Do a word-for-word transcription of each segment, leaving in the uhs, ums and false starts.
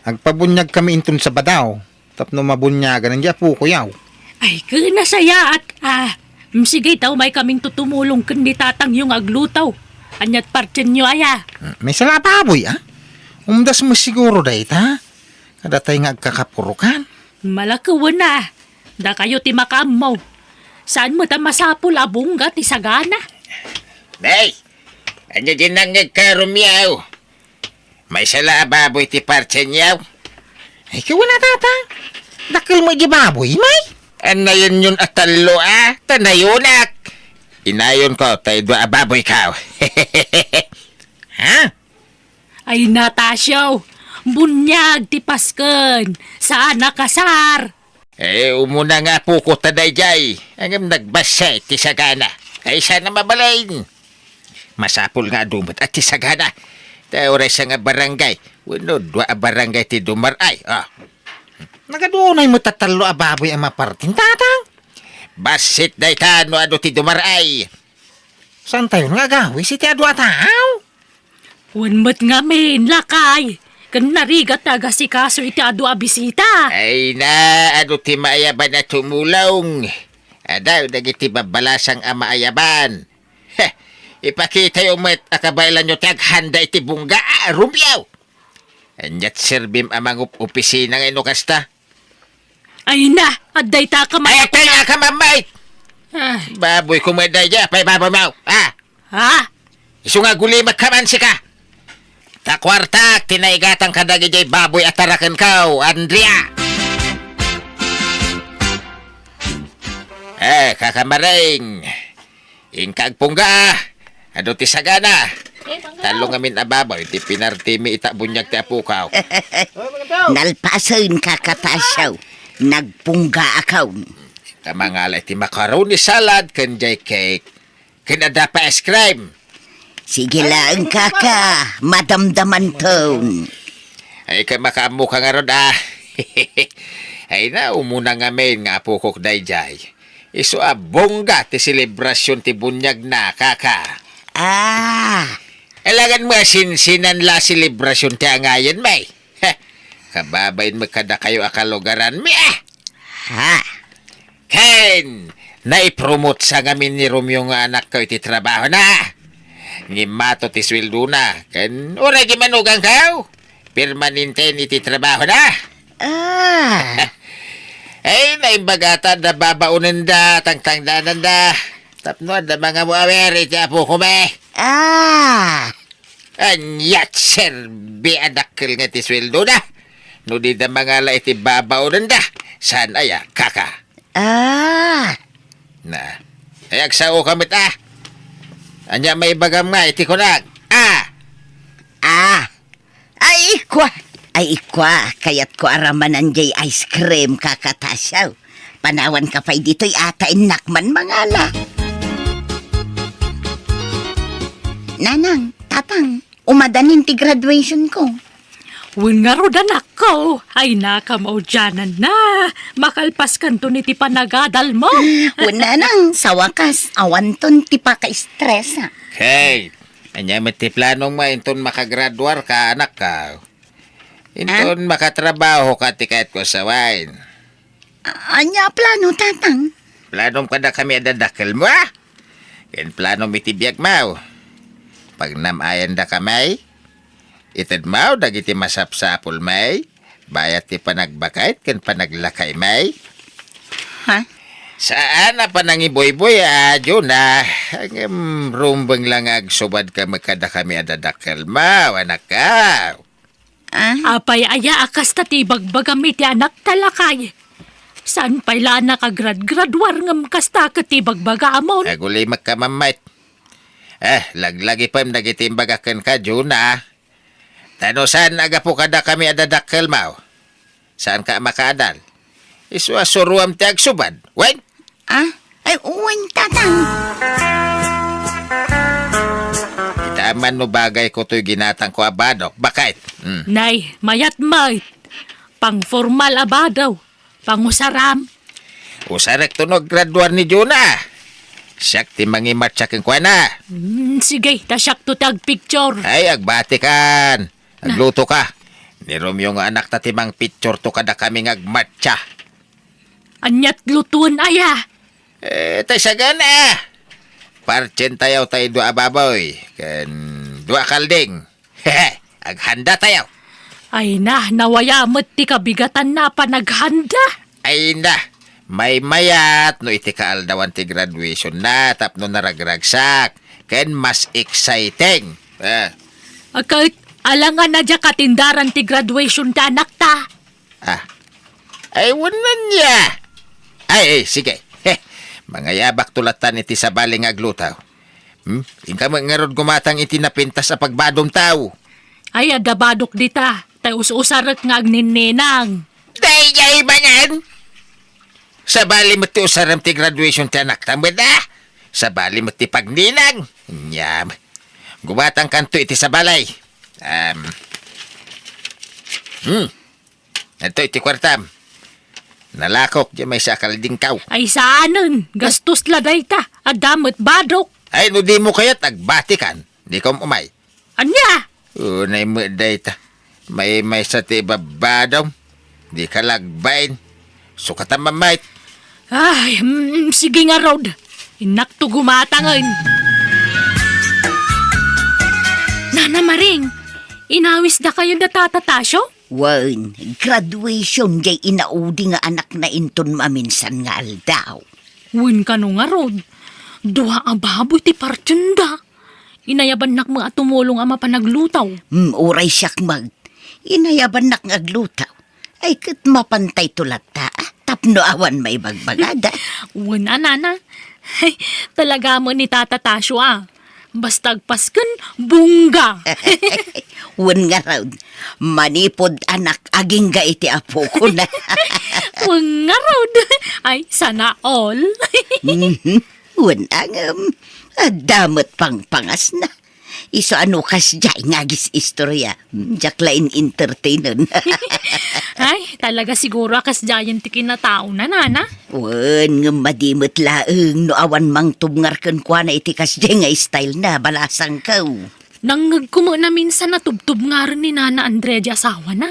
Agpabuniagkami inton Sabado, tapno mabuniagan ni apokoyo. Ay, ken nasayaat, ah. Mm, sige, ta umay kaming tutumulong ken ni tatangyo nga agluto. Ania't partienyo aya? Mm, maisalaat a baboy, ah. Umdas met siguro dayta. Kadatay nga agkakapurokan. Malakewen a. Dakayo ti makaammo. Saan met a masapul a bungga ti sagana? Nay, ania diay nangngegka, Romeo? Maisalaat a baboy ti partienyo? Ay, ket wen a, Tatang. Dakkel met diay baboy, may? Annayonyon a tallo a, ta nayonak. Inayonko, tay dua a baboyko. Ha? Ay, Natasio, buniag ti pasken, saan a kasar. Eh, umuna nga apokota daydiay, ngem nagbassit ti sagana. Ay, saan a mabalin. Masapul nga adu met a ti sagana. Ta uray sangbarangay, wenno dua a barangay ti dumar-ay, ah. Nagaduay met a tallo a baboy a mapartin, Tatang. Bassit dayta no adu ti dumar-ay. Saantayon nga agawis iti adu a tao? Wen met ngamin, lakay, ken narigat ti agasikaso iti adu a bisita. Ay na, adu ti maayaban a tumulong. Adu dagiti babbalasang a maayaban. Heh, ipakitayo met a kabaelanyo ti aghanda iti bungga, ah, Romeo. Ania't serbim a mangup-opisina nga no kasta? Ay na, adda ita ka. Ay, man-, ata nga ka, mamay! Ah. Baboy ko met daydiay, apay baboy mo? Ah! Ha? Isu nga agulimek ka man, sika! Ta kuartak ti naigatang kadagiti baboy a tarakenko, Andrea! Eh, kakamaring! Inka agpungga, ah. Adu ti sagana. Eh, pangga. Tallo ngamin a baboy ti pinartimi ita buniag ti apokaw. Nalpasen, Kaka Tasio. Nagpungga ako. Inka mangala iti macaroni salad ken jay cake. Ken adda pay ice cream. Sige laeng, Kaka. Madamdamanton. Ay, ka makaammo ka ngarud, ah. Ay na, umuna ngamin nga apokok daydiay. Isu a bongga ti selebrasyon ti buniagna, Kaka. Ah. Alangan mo a sinsinan la selebrasyon ti angayen, may. Heh, kababain mo kadakayo a kalugaran, mi, ah! Ha? Ken, naipromotsa ngamin ni Romeo nga anakko iti trabahona. Ngimmato ti sueldona, ken uray gimanuganko. Permanenten iti trabahona. Ah. Ay, naimbagata da babaonenda, tangtangdananda. Tapno adda mangamu-awer iti apokon, eh. Ah. Ania't serbi a dakkel nga ti sueldona? No dida mangala iti babaonenda, saan aya, Kaka? Ah. Na. Ay, agsao ka met, ah. Ania maibagam nga iti kunam? Ah. Ah. Ay, ikua! Ay, ikua! Kayatko a ramanan jay ice cream, Kaka Tasio. Panawanka pay ditoy a ta innak man mangala. Nanang, Tatang, umadanin ti graduationko. Wen ngarud, anakko, ay, nakamaudiananna. Makalpaskanton iti panagadalmo. Wen, Nanang, sa wakas, awanton ti paka-stress, ah. Kay, ania met ti planong mo inton makagraduarka, anakko? Inton makatrabahoka ti kayatko a sawen. A-, ania a plano, Tatang? Planom kadakami a dadakkelmo, ah? Ken planom iti biagmo. Pagnam-ayandakami. Itedmo dagiti masapsapulmi. Bayat ti panagbakayt ken panaglakaymi. Ha? Saan a panangibuybuy, ah, Juna. Ngem rumbeng la nga agsubadka met kadakami a dadakkelmo, anakko. Ah? Apay aya a kasta ti ibagbagam iti anakta, lakay? Saan pay la a nakagrad-graduar ngem kasta ket ti ibagbagamon? Agulimekka, Mammayt. Eh, laglagipem dagiti imbagak kenka, Juna. Ta no saan a gapu kadakami a dadakkelmo, saanka a makaadal. Isu a suroam ti agsubad. Wen? Ah? Ay, wen, Tatang. Ita man no bagayko toy ginatangko a badok. Bakit? Hmm. Nay, mayat met. Pangformal a badaw. Pangusaram. Usarekto no aggraduar ni Juna. Siak ti mangimatsa kenkuana. Hmm, sige, ta siakto ti agpicture. Ay, agbatikan. Agluto ka. Ni Romeo nga anakta ti mangpicture to kadakami nga agmatsa. Aniat lutoen aya? Eh, tay sagana. Partsentayo tay dua a baboy, ken dua a kalding. Aghanda tayo. Ay na, nawaya met ti kabigatanna a panaghanda. Ay na, maymayat no iti kaaldawan ti graduation na tapno naragragsak, ken mas exciting. Ah. Ket alangan a diak atindaran ti graduation ti anakta. Ah. Ay, wen ania. Ay, ay, sige. Heh, mangayabak to latan iti sabali nga agluto. Hmm? Inka met ngarud gumatang iti napintas a pagbadom tao. Ay, adda badok dita. Tay us-usarek nga agninninang. Daydiay manen! Sabali met ti usarem ti graduation ti anakta met, ah! Sabali met ti pagninang. Nyam. Gumatang kanto iti sabali. Um, hmm. Adto iti kuartam. Nalakok diay maysa a kaldingkaw. Ay saanen, gastos la dayta. Adda met badok. Ay, no dimo kayat agbatikan, dika um-umay. Ania? Unay met dayta. Maymaysa ti ibabadom. Dika lagbain. Sukatan mamait. Ay, mm, sige ngarud. Innakto gumatangen. Nana Maring, inawisdakayo da Tata Tasio? Wen, graduation diay inaudi nga anakna inton maminsan nga aldaw. Wen kano ngarud, dua a baboy ti partienda. Inayabannak met a tumulong a mapan agluto. Hmm, uray siak met. Inayabannak nga agluto. Ay, ket mapantayto latta, ah, tapno awan maibagbagada. Wen a, nana. Talaga met ni Tata Tasio, ah. Basta agpasken, bongga. Wen ngarud, manipud anak agingga iti apokona. Wen ngarud. Ay, sana all. Mhm. Wen a ngem, adda met pangpangasna. Isu a no kasdiay nga agis-istoria, hmm, diak la in-entertainen. Ay, talaga siguro a kasdiayen ti kinataona, nana. Wen, ngem madi met laeng no awan mangtubngar kenkuana iti kasdiay nga style na, balasangko. Nangngegko met naminsan a tubtubngaren ni Nana Andrea ti asawana.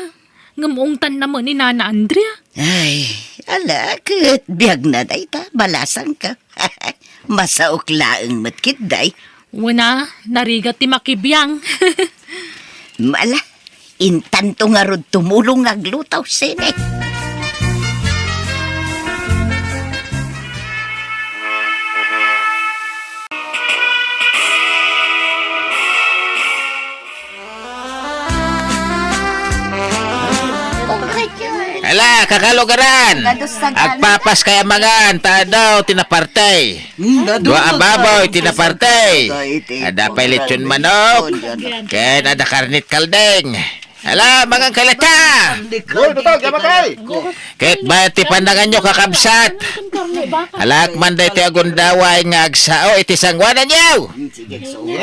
Ngem ungtanna met ni Nana Andrea. Ay, ala, ket biagna dayta, balasangko. Masaok laeng met ketdi. Wen a, narigat ti makibiang. Ala, intanto ngarud tumulong nga agluto, sine. Ala, kakalugaran! Agpapas kay amangan, ta adu ti naparte. Hmm, dadu. Dua a baboy ti naparte. Adda pay lechon manok. Ken adda karnit kalding. Ala, mangan kay latta. Uy, Dutog, yaman kay. Ket bayat ti pandanganyo, kakabsat. Alak man daytoy a gundaway nga agsao iti sangoananyo.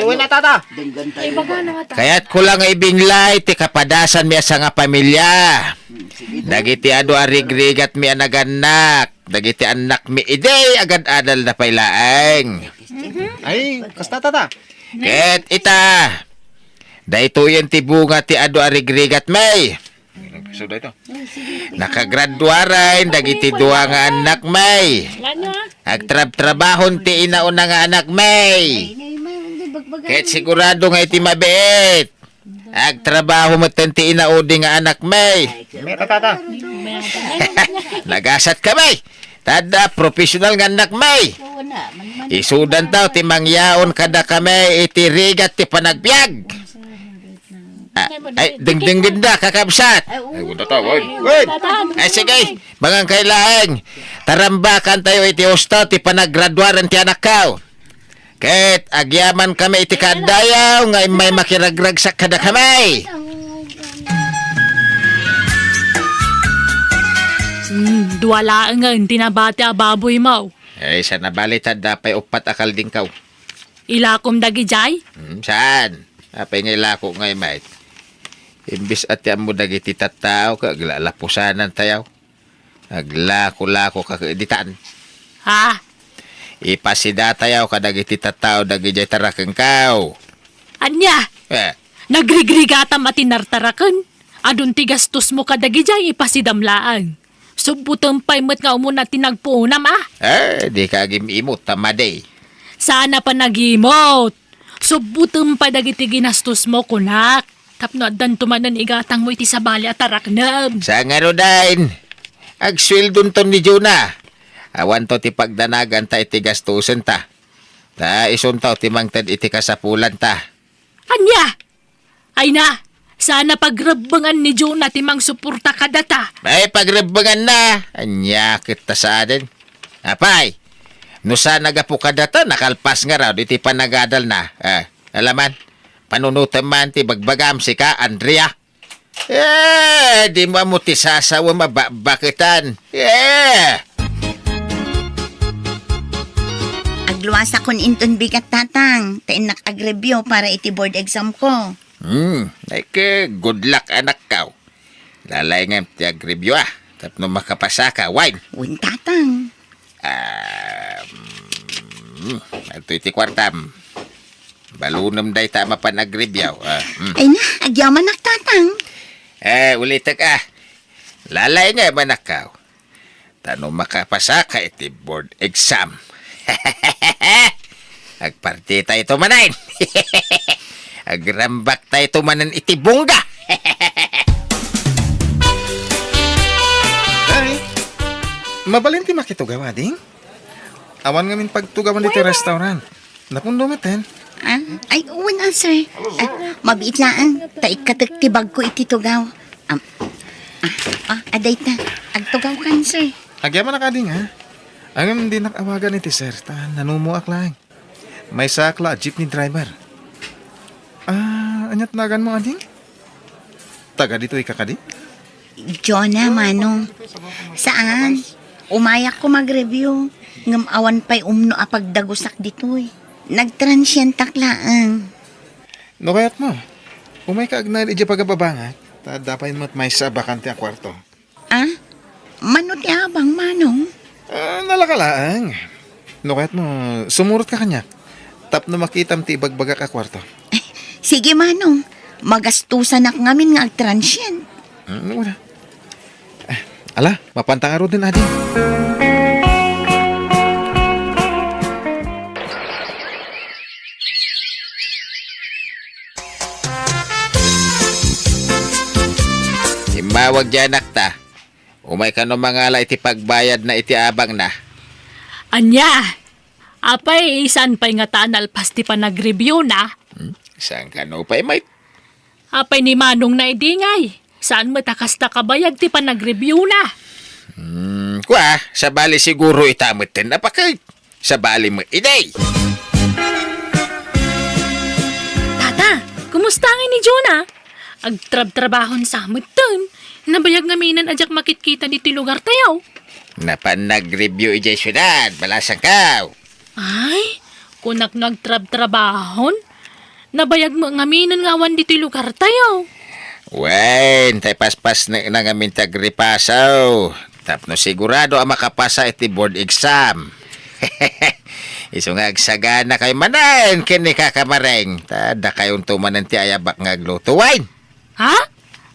Uy, na, tata. Kayatko la nga ibinglay ti kapadasanmi a sangapamilia. Dagiti adu a rigrigatmi a nagannak, dagiti annakmi idi agad-adalda pay laeng. Ay, kasta, tata. Ket ita, daytoyen ti bunga ti adu a rigrigatmi. So, dayto. Nakagraduaren dagiti dua nga annakmi. Agtrabtrabahon ti inauna nga annakmi. Ket sigurado nga iti mabiit, agtrabaho metten ti inaudi nga annakmi. Meta, tata. Nagasatkami. Ta adda professional nga annakmi. Isudantayo ti mangyaon kadakami iti rigat ti panagbiag. Ah, ay, dengdenggendak, kakabsat. Ay, wen, tata, wen. Ay, sige. Mangan kay laeng. Tarambakantayo iti husto ti panagraduaren ti anakko. Ket agyamankami iti kaadayo nga immay makiragragsak kadakami. Hmm, dua laengen ti nabati a baboymo. Ay, saan a bali ta adda pay uppat a kaldingko. Ilakom dagidiay? Hmm, saan? Apay nga ilako ngay met? Imbes a ti ammo dagiti tattao, ket aglalapusanantayo. Aglako-lako ka ket ditan. Ha? Ipasidatayo kadagiti tattao dagidiay tarakengko. Ania? Eh. Nagrigrigatam a tinartaraken? Adun ti gastosmo kadagijay, ipasidam laeng. Subbotem pay met nga umuna ti nagpuonam, a? Eh, dika agim-imot, ta madi. Saan a panagimot. Subbotem pay dagiti ginastosmo, kunak. Tapno addanto manen igatangmo iti sabali a taraknem. Sa ngaruden, agsueldonton ni Jonah. Awanto ti pagdanaganta iti gastosenta. Ta isunto ti mangted iti kasapulanta. Ania? Ay na, saan a pagrebbengan ni Jonah ti mangsuporta kadata. Ay, pagrebbenganna. Ania ket ta saanen? Apay, no saan a gapu kadata, nakalpas ngarud iti panagadalna. Ah, alaman, panunotem man ti bagbagam, sika, Andrea. Eh, dimo ammo ti sasawem a bakbaketan. Eh! Agluasakon inton bigat, Tatang, ta innak agreview para iti board exam ko. Hmm, ay ke, good luck, anakkaw. Lalaengem ti agreview, a, tapno makapasaka, wen. Wen, Tatang. Ah, mm, adtoy ti kuartam. Balonem dayta a mapan agreview, a, mm. Ay na, agyamanak, Tatang. Eh, ulitek, a. Lalaengem, anakkaw. Ta no makapasaka iti board exam, agpartitayto manen. Agrambakta ito manen iti bongga. Ay, mabalin ti makitugaw, ading? Awan ngamin pagtugawan ditoy restaurant. Napundo metten. Ah, ay, wen, a, sir. Ah, mabiit laeng, ta ikkatek ti bagko iti tugaw. Am, ah, ah, adayta. Agtugawkan, sir. Agyamanak, ading, a. Ngem dinak awagan iti sir, ta nanumoak laeng. Maysaak la a jeepney driver. Ah, aniat naganmo, ading? Taga ditoy ka kadi? Jonah, Manong. Saan? Umayak ko magreview. Ngem awan pay umno a pagdagusak ditoy. Nagtransyentak laeng. No kayatmo, umayka agnaed idiay pagababangak, ta adda pay met maysa a bakante a kuarto. Ah? Mano ti abang, Manong? Ah, nalaka laeng. No kayatmo, sumurotka kaniak tapno makitam ti ibagbagak a kuarto. Sige, Manong. Magastosanak ngamin nga agtransient. Hmm, wala. Eh, ala, mapanta ngaruden, adi. Immawag diay anakta. Umay kano mangala iti pagbayadna iti abangna. Ania? Apay, saan pay ngata a nalpas ti panagreviewna? Hmm? Saan kano pay, mait? Apay ni Manongna idi ngay? Saan met a kasta kabayag ti panagreviewna? Hmm, kua, sabali siguro ita metten a paket. Sabali met idi. Tata, kumusta ngay ni Jonah? Agtrabtrabahon sa metten. Nabayag ngaminen a diak makitkita ditoy lugartayo. Napan nagreview idiay siudad, balasangkaw. Ay, kunak no agtrabtrabahon. Nabayag met ngaminen nga awan ditoy lugartayo. Wen, tay paspasnekna ngamin ti agripasaw. Tapno sigurado a makapasa iti board exam. Isu nga agsaganakayo manen ken ni Kaka Mareng. Ta dakayonto manen ti ayabak nga agluto, wen. Ha?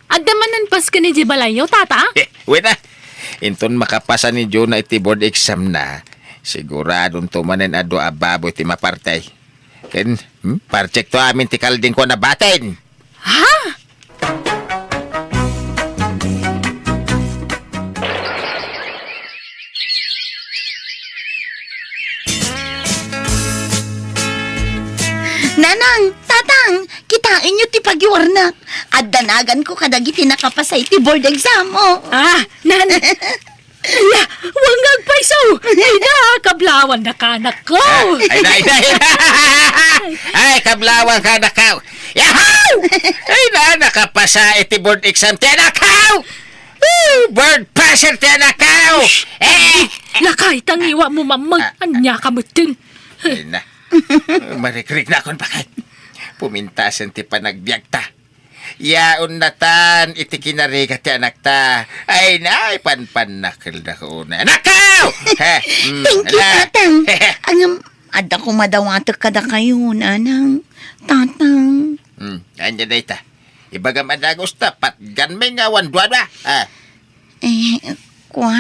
Adda manen pasken idiay balayyo, Tata? Eh, wen a. Inton makapasa ni Jonah iti board exam na, siguradonto manen a dua a baboy ti maparti. Ken, hmm, parchekto amin ti kaldingko a nabatin. Ha? Nanang, Tatang, kitaenyo ti pagiwarnak. Adda naganko kadagiti nakapasa iti board exam, o. Ah, Nan-, Ala, wen nga agpayso! Ay na, kablawan na kanakko! Ah, ay na, ay na, ay na! Ay, kablawan kanakko! Yahoo! Ay na, nakapasa iti board exam ti anakko! Woo! Board passer ti anakko! Eh! Lakay, tangiwa mo, mamang. Ah. Ania ka metten. Ay na. Marikrik na akon bakit. Pumintasen ti panagbiagta. Yaon natan iti kinarigat ti anakta. Ay, naay panpannakel da ko unay. Anakkaw! He, mm, Thank you, ala. Tatang. Ngem, adda ko madawatek kadakayo, Nanang, Tatang. Hmm, ania dayta? Ibagam a dagus ta, patgan met nga awan duadua. Ah. Eh, kua.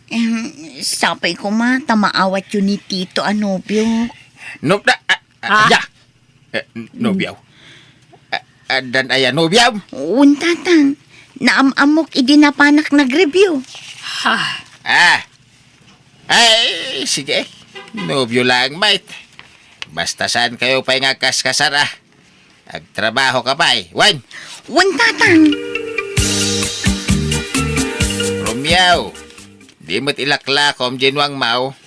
Em, sapay koma ta maawatyo ni Tito a nobio. No, da, ah, ah, Ah? Ya. Eh, n-, nobio. Ah, addan aya nobio? Wen, Tatang. Naam-ammok idi napanak nagrebio. Ah. Ah. Ay, sige. Nobio lang, mate. Basta saan kayo pay nga agkaskasar, ah. Agtrabaho ka pay, wen? Wen, Tatang. Romeo, di met ilaklakom, Ginwang Mau.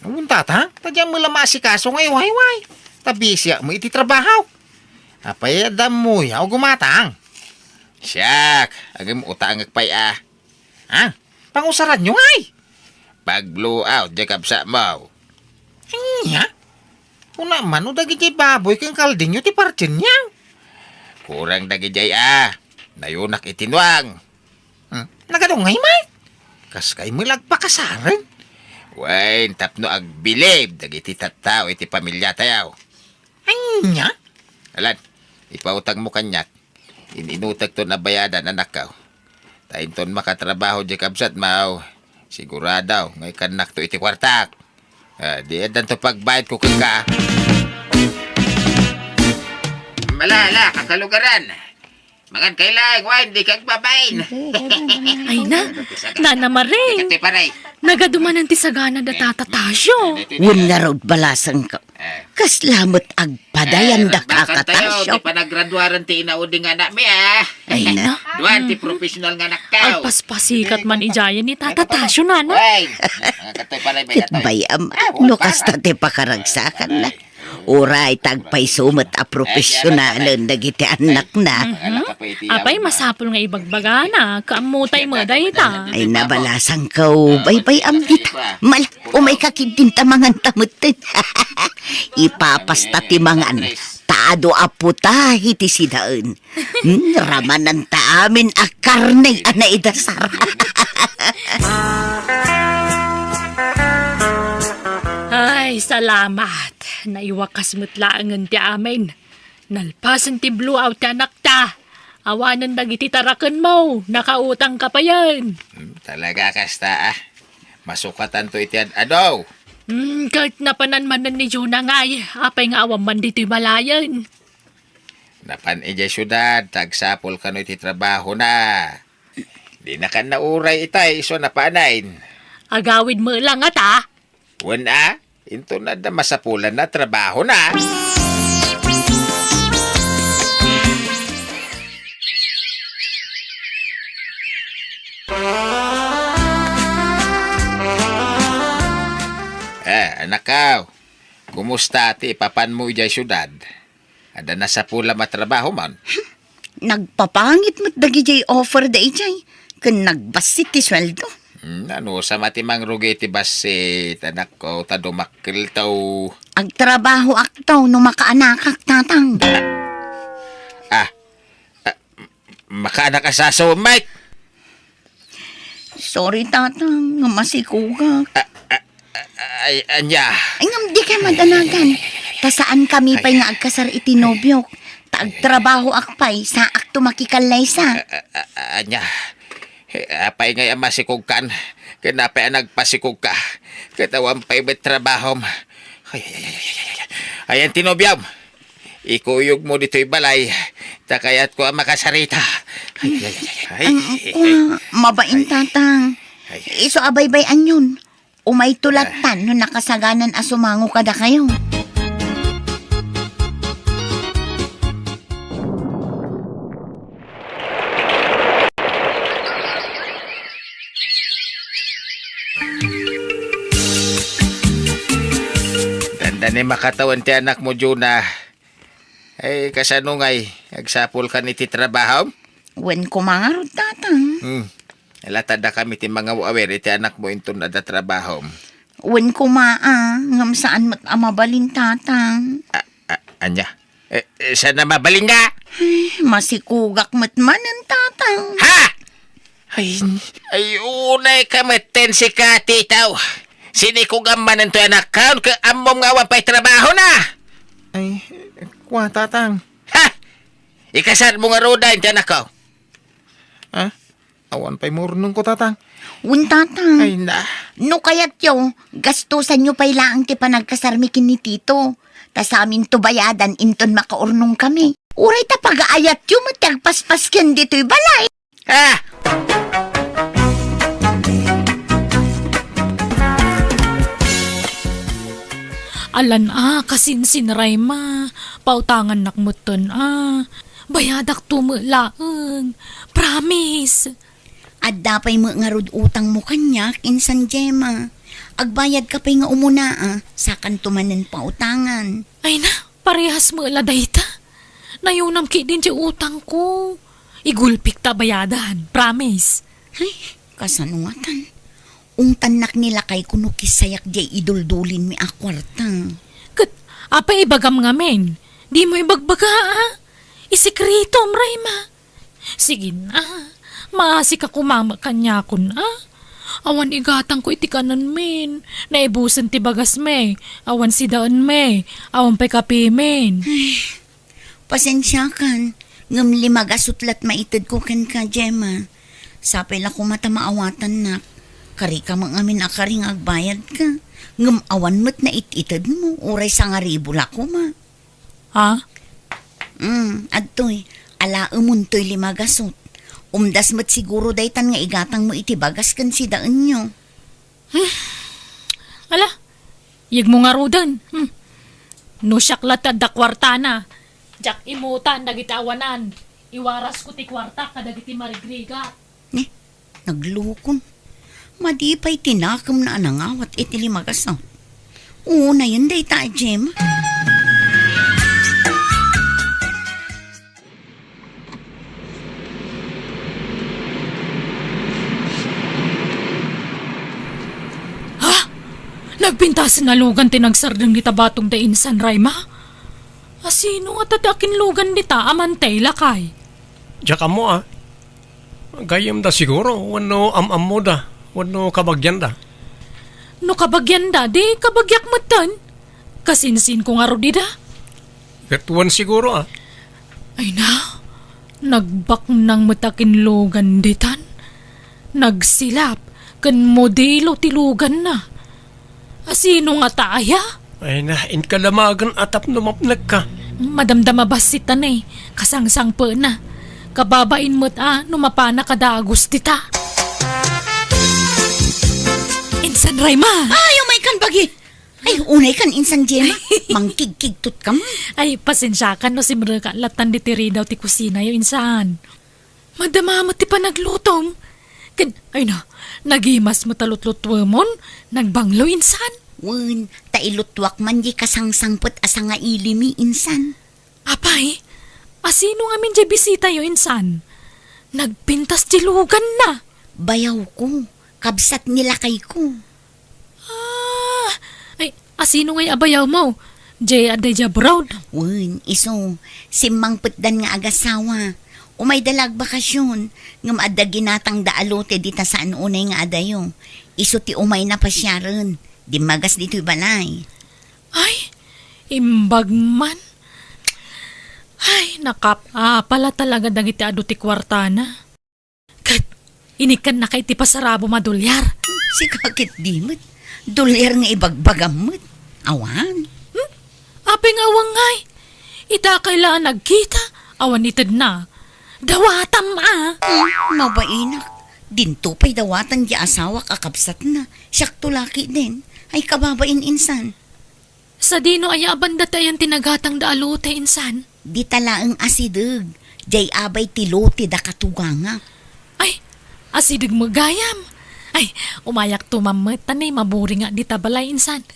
Wen, Tatang, ta diak met la maasikaso nga iwayway. Ta bisiak met iti trabaho. Apay, adda ammoyo a gumatang? Siak, agem utangek pay a. Ha? Pangusaranyo ngay? Pag-blow out, diay kabsatmo. Ania? Kuna man no dagidiay baboy ken kaldingyo ti partienyo. Kurang dagidiay a. Nayunak iti nuang. Hmm? Nagadungay met? Kas kay met la agpakasaren? Wen, tapno agbilib dagiti tattao iti pamiliatayo. Ania? Alan, ipautangmo kaniak. In-inutekton a bayadan, anakko. Ta inton makatrabaho diay kabsatmo, sigurado nga ikkannakto iti kuartak. Ah, di addanto pagbayadko kenka. Mala, ala, kakalugaran. Mangan kayo laeng, wen, dika agbabain. Ay na, Nana Marie. Dikatoy, pare. Nagadu manen ti sagana da Tata Tasio. Wen ngarud, balasangko. Eh. Kasla met agpadayan da, eh, kaka Tasio. Ti panagraduaren ti inaudi nga anakmi, ah. Ay na. Duan ti professional nga anaktayo. Agpaspasikat man idiayen ni Tata Tasio, Nana. Wen. Ket bay-am, no kasta ti pakaragsakanna. Uray ta agpayso met a professionalen dagiti annakna. Mhm. Apay, masapul nga ibagbagana, ket ammotay met dayta. Ay, nabalasangko, baybay-am dita. Mala, umayka ketdin ta manganta metten. Ipapasta ti mangan, ta adu a putahe ti sidaen. Hmm, ramananta amin a karne a naidasar. Ay, salamat. Naiwakas met laengen ti amin. Nalpasen ti blowout ti anakta. Awanen dagiti tarakenmo, nakautangka payen. Hmm, talaga kasta, ah. Masukatanto iti ad-adu. Hmm, ket napanan manen ni Juna ngay, apay nga awan man ditoy balayen? Napan idiay siudad, ta agsapul kano iti trabahona. Dinakan nauray itay isu a napanen. Agawid met la ngata? Wen a, inton adda masapulanna a trabahona. Eh, anakko, kumusta ti ipapanmo idiay siudad? Adda nasapulam a trabaho man? Nagpapangit met dagidiay offer daydiay, ken nagbassit ti sueldo. Hmm, anusam a ti mangrugi ti bassit, anakko, ta dumakkelto. Agtrabahoakto no makaanakak, Tatang. Ah, ah, makaanak a sasaw, Mike? Sorry, Tatang, nga masikugak. Ah, ah, ah, ay, ania? Ay, ngem dika madanagan. Ta saankami pay nga agkasar iti nobiok. Ta agtrabahoak pay, saakto makikallaysa. Ah, ah, ah, ania? Eh, apay ngay a masikugkan? Ken apay a nagpasikugka? Ket awan pay met trabahom. Ay, ay, ay, ay, ay, ay. Ayan ti nobiom. Ikuyogmo ditoy balay, ta kayatko a makasarita. Ay, ay, ay, ay, ay. Ang, ay, kua, ay, mabain, ay, Tatang. Ay. Isu a baybay-anyon. Umayto lattan no nakasaganan a sumango kadakayo. Dandani makatawen ti anakmo, Juna. Ay, kasano ngay? Agsapulkan iti trabahom? Wen koma ngarud, Tatang. Hmm. Latadakami ti mangaw-awir iti anakmo inton adda trabahom. Wen koma, a, ngem saan met a mabalin, Tatang. A, a, ania? Eh, eh, saan a mabalin nga? Ay, masikugak met manen, Tatang. Ha? Ay, ay, unay ka metten sika, Tito. Sinikugam manen toy anakkaon, ket ammom nga awan pay trabahona. Ay, kua, Tatang. Ha? Ikasarmo ngaruden ti anakko. Ha? Awan pay maurnongko, Tatang. Wen, Tatang. Ay, na. No kayatyo, gastusanyo pay laeng ti panagkasarmi ken ni Tito. Ta saminto bayadan inton makaurnongkami. Uray ta pagaayatyo met ti agpaspas ken ditoy balay. Ah! Alan a, kasinsin, Rayma. Pautangannak metten a. Bayadakto met laeng. Promise. Adda pay met ngarud utangmo kaniak, insan Gemma. Agbayadka pay nga umuna a, sakanto manen pautangan. Ay na, parehas met la dayta. Nayunam ketdin ti utangko. Igulpik ta bayadan, promise. Ay, kasano ngatan? Ungtannak ni lakayko no kisayak diay iduldulinmi a kuarta. Ket, apay ibagam ngamin? Dimo ibagbaga, a? Isekretom, Rayma. Sige na, maasika koma met kaniakon, a? Awan igatangko iti kanenmin. Naibusen ti bagasmi. Awan sidaenmi. Awan pay kapimin. Ay, pasensiakan, ngem lima gasut la't maitedko kenka, Gemma. Sapay la koma ta maawatannak. Karika met ngamin a kari nga agbayadka. Ngem awan met nait-itedmo, uray sangaribu la koma. Ha? Mm, adtoy, alaemontoy lima gasut. Umdas met siguro daytan nga igatangmo iti bagas ken sidaenyo. Hmm. Ala, yegmo ngaruden. Hmm. No siak la ti adda kuartana, diak imutan dagiti awanan. Iwarasko ti kuartak kadagiti marigrigat. Ne, naglukon. Madi pay ti nakemna a nangawat iti lima gasut. Unayen dayta a Gemma. Ha? Nagpintas a lugan ti nagsardeng dita batongda insan, Rayma? Asino ngata ti akinlugan dita a mantay, lakay? Diak ammo, a. Gayyemda siguro, wenno am-ammoda, wenno kabagianda. No kabagianda, di kabagiak metten. Kasinsinko ngarud ida. Ket wen siguro, a. Ay na, nagbaknang met a kinlugan ditan. Nagsilap ken modelo ti luganna. Asino ngata aya? Ay na, inka damagen a tapno mapnekka. Madamdama bassit ta ne, kasangsangpetna. Kababain met a no mapana kadagus dita. Insan Rayma! Ay, umaykan bagi! Ay, unaykan, insan Gemma. Mangkigkigtot ka man. Ay, pasensiakan no simreka latan diti ridaw ti kusinayo, insan. Madama met ti panaglutom. Ken, ay na, nagimas met a lutlutuemon, nagbanglo insan. Wen, ta iluttuak man di kasangsangpet a sangailimi insan. Apay, asino ngamin diay bisitayo insan? Nagpintas ti luganna. Bayawko, kabsat ni lakayko. Ah, ay, asino ngay a bayawmo? Diay adda idiay abroad? Wen, isu, simmangpetdan nga agasawa. Umayda la agbakasyon, ngem adda ginatangda a lote dita saan unay nga adayo. Isu ti umayna pasiaren, dimmagas ditoy balay. Ay, imbag man. Ay, nakap-apa la talaga dagiti adu ti kuartana. Ket, inikkannaka iti pasarabom a dolyar. Sika ket di met. Dolyar nga ibagbagam met. Awan. Hmm? Apay nga awan ngay? Itakay la a nagkita, awan itedna. Dawatam a. Hmm, mabainak. Dinto pay dawatan di asawak a kabsatna. Siakto la ketdin. Ay kababain insan. Sadino aya a banda ti ayan ti nagatangda a lote, insan? Dita laeng asideg, diay abay ti lote da katugangak. Ay, asideg met gayam. Ay, umayakto mammet ta ne, maburingak dita balay, insan.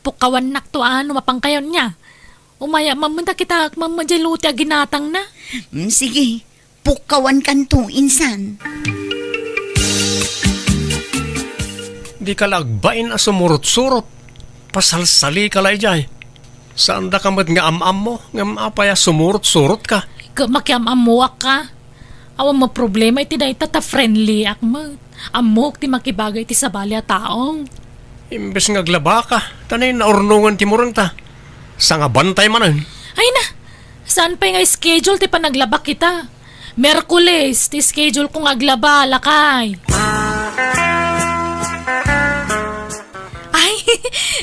Pukkawannakto a no mapankayonka. Umayak mammet ta kitaek mammet diay lote a ginatangna. Mm, sige, pukkawankanto, insan. Dika la agbain a sumurot-surot. Pasalsalika la idiay. Saandaka met nga am-ammo, ngem apay a sumurot-surotka? Ket makiam-ammoak ka. Awan met problema iti dayta ta friendlyak met. Ammok ti makibagay iti sabali a tao. Imbes nga aglabaka, ta naurnongen ti murengta. Sangabantay manen. Ay na! Saan pay nga schedule ti panaglabak ita? Miyerkules ti schedule ko nga aglaba, lakay. Ay,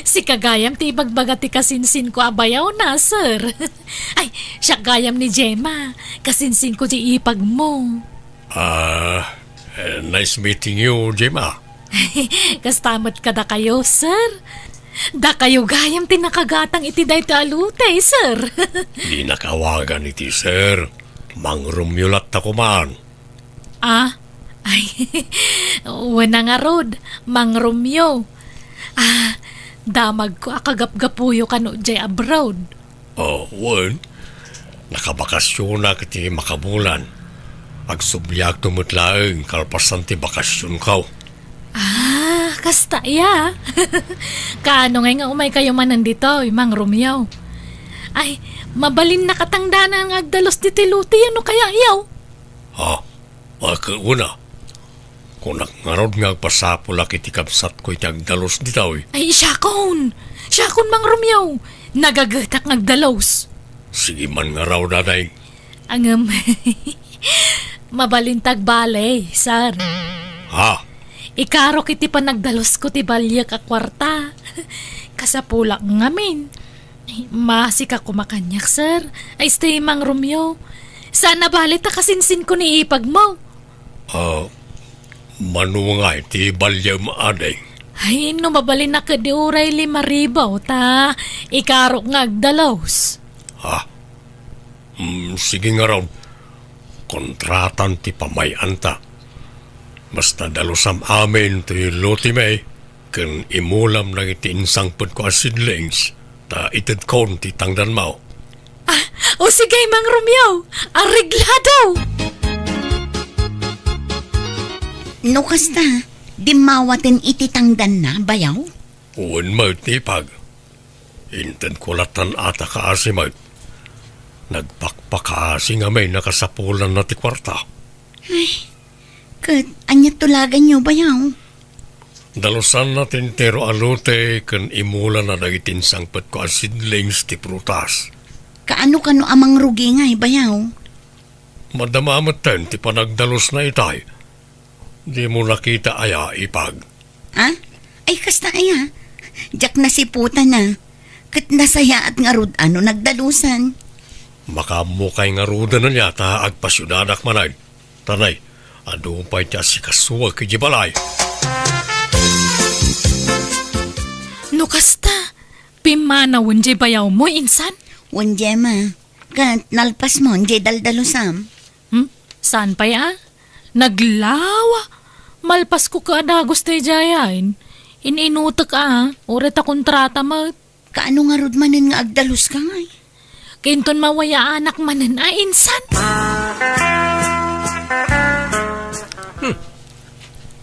sika gayam ti ibagbaga ti kasinsinko a bayaw na, sir. Ay, siak gayam ni Gemma. Kasinsinko ti ipagmo. Ah, eh, nice meeting you, Gemma. Kasta met kadakayo, sir. Dakayo gayam ti nakagatang iti daytoy a lote, sir. Dinak awagan iti sir. Mang Romeo latta koman. Ah, ay, wen a ngarud, Mang Romeo. Ah, damagko a kagapgapuyo kano jay abroad. Oh, wen. Nakabakasyonak iti makabulan. Agsubliakto met laeng kalpasan ti bakasyonko. Ah, kasta ya. Kaano ngay nga umaykayo manen ditoy, Mang Romeo? Ay, mabalinnak a tangdanan nga agdalus ditoy lote, no kaya, yaw? Ha? Ket wen a. Kunak ngarud nga agpasapulak iti kabsatko iti agdalus ditoy. Ay, siakon! Siakon, Mang Romeo! Nagagetak nga agdalus. Sige man ngarud, Ading. Ngem, mabalinta agbali, sir. Ha? Ikarok iti panagdalusko ti baliak a kuarta. Kasapulak ngamin. Ay, masika koma kaniak, sir. Ay, stay, Mang Romeo. Saan a bali ta kasinsinko ni ipagmo. Ah, mano ngay ti baliam, Ading? Ay, no mabalinna ketdi uray lima ribu ta ikarok nga agdalus. Ha? Hmm, sige ngarud. Kontratan ti pamay-anta. Basta dalusam amin ti lotemi ken imulam dagiti insangpetko a seedlings, ta itedkon ti tangdanmo. Ah, o sige, Mang Romeo, areglado! No kasta, dimmawaten iti tangdanna, bayaw? Wen met, ipag. Intedko lattan a ta kaasi met. Nagpakpakaasi ngamin a kasapulanna ti kuarta. Ay, ket ania tulaganyo, bayaw? Dalusanna ti entero a lote ken imulana dagiti insangpetko a seedlings ti prutas. Kaano kano a mangrugi ngay, bayaw? Madama metten ti panagdalusna itay. Dimo nakita aya, ipag? Ha? Ay, kasta aya? Diak nasiputana. Ket nasayaat ngarud a no nagdalusan. Makaammokay ngaruden aya ta agpasiudadak manen. Tanay, adu pay ti asikasuek idiay balay. No kasta, pimmanawen diay bayawmo, insan? Wen, Gemma. Ket nalpasmon diay daldalusam. Hmm? Saan pay a? Naglawa! Malpasko ket a dagus daydiay. In-inutek a, uray ta kontrata met. Kaano ngarud manen nga agdaluska ngay? Kinton mawayaanak manen a insan. Hmm.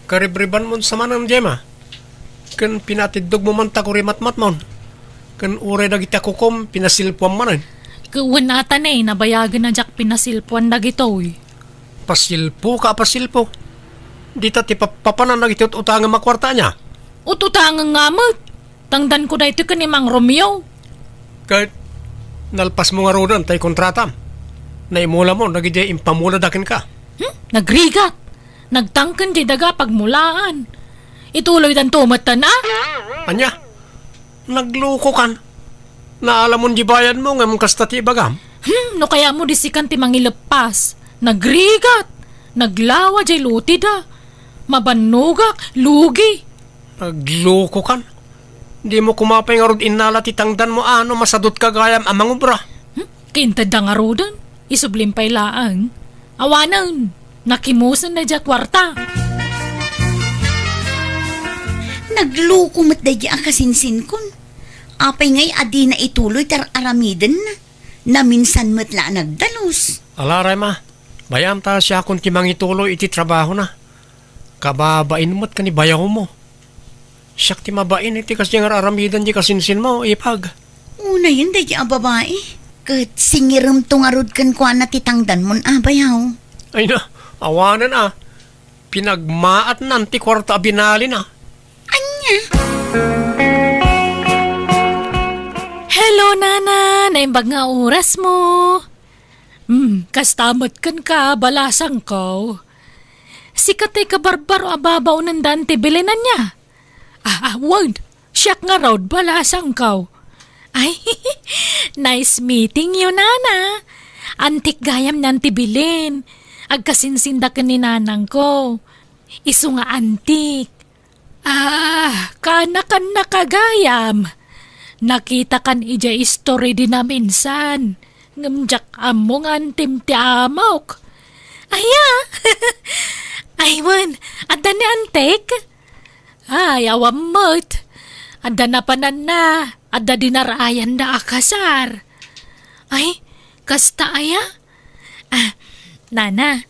Karibribanmon sa manen, Gemma. Ken pinatiddogmo man ta kurimatmatmon. Ken uray dagiti a kukom, pinasilpuam manen. Ket wen a ta ne, nabayagen a diak pinasilpuan dagitoy. Pasilpo ka a pasilpo. Dita ti pap-, papanan dagiti ut-utangem a kuarta ania? Ut-utangem nga met. Tangdanko daytoy ken ni Mang Romeo. Ket nalpasmo ngaruden tay kontratam. Naimulamon dagiti impamulada kenka. Hmm? Nagrigat. Nagtangken diay daga a pagmulaan. Ituloydanto metten a? Ania? Naglukokan. Naalamon diay bayadmo ngem kasta ti ibagam? Hmm, no kayatmo di sikan ti mangileppas. Nagrigat. Naglawa diay loteda. Mabannogak, lugi. Naglukokan. Dimo koma pay ngarud innala ti tangdanmo a no masadutka gayam a mangubra. Hmm? Kaintedda ngaruden. Isublim pay laeng. Awanen, nakimusen daydiay a kuarta. Nagluko met daydiay a kasinsinkon. Apay ngay a dina ituloy ti ar-aramidenna? Naminsan met la a nagdalus. Ala, Rema, bayam ta siakon ti mangituloy iti trabahona. Kababain met ken ni bayawmo. Siak ti mabain iti kasdiay nga ar-aramiden ti kasinsinmo, ipag. Unayen daydiay a babai, ket singiremto ngarud kenkuana ti tangdanmon a bayaw. Ay na, awanen a. Pinagmaatnan ti kuarta a binalina. Ania? Hello, Nana! Naimbag nga orasmo! Hmm, kasta met kenka, balasangko. Sika ti kabarbaro a babaonenda, Auntie Belen, ania? Ah, ah, wen, siak ngarud, balasangko. Ay, nice meeting you, Nana. Antik gayam ni Auntie Belen. Agkasinsinda ken ni nanangko. Isu nga antik. Ah, kaanakan na gayam. Nakitakan idiay istorya di naminsan. Ngem diak ammo nga antim ti amok. Aya? Ay, wen, adda ni antik? Ay, awan met. Adda napananna, adda dinarayanda a kasar. Ay, kasta aya? Ah, Nana,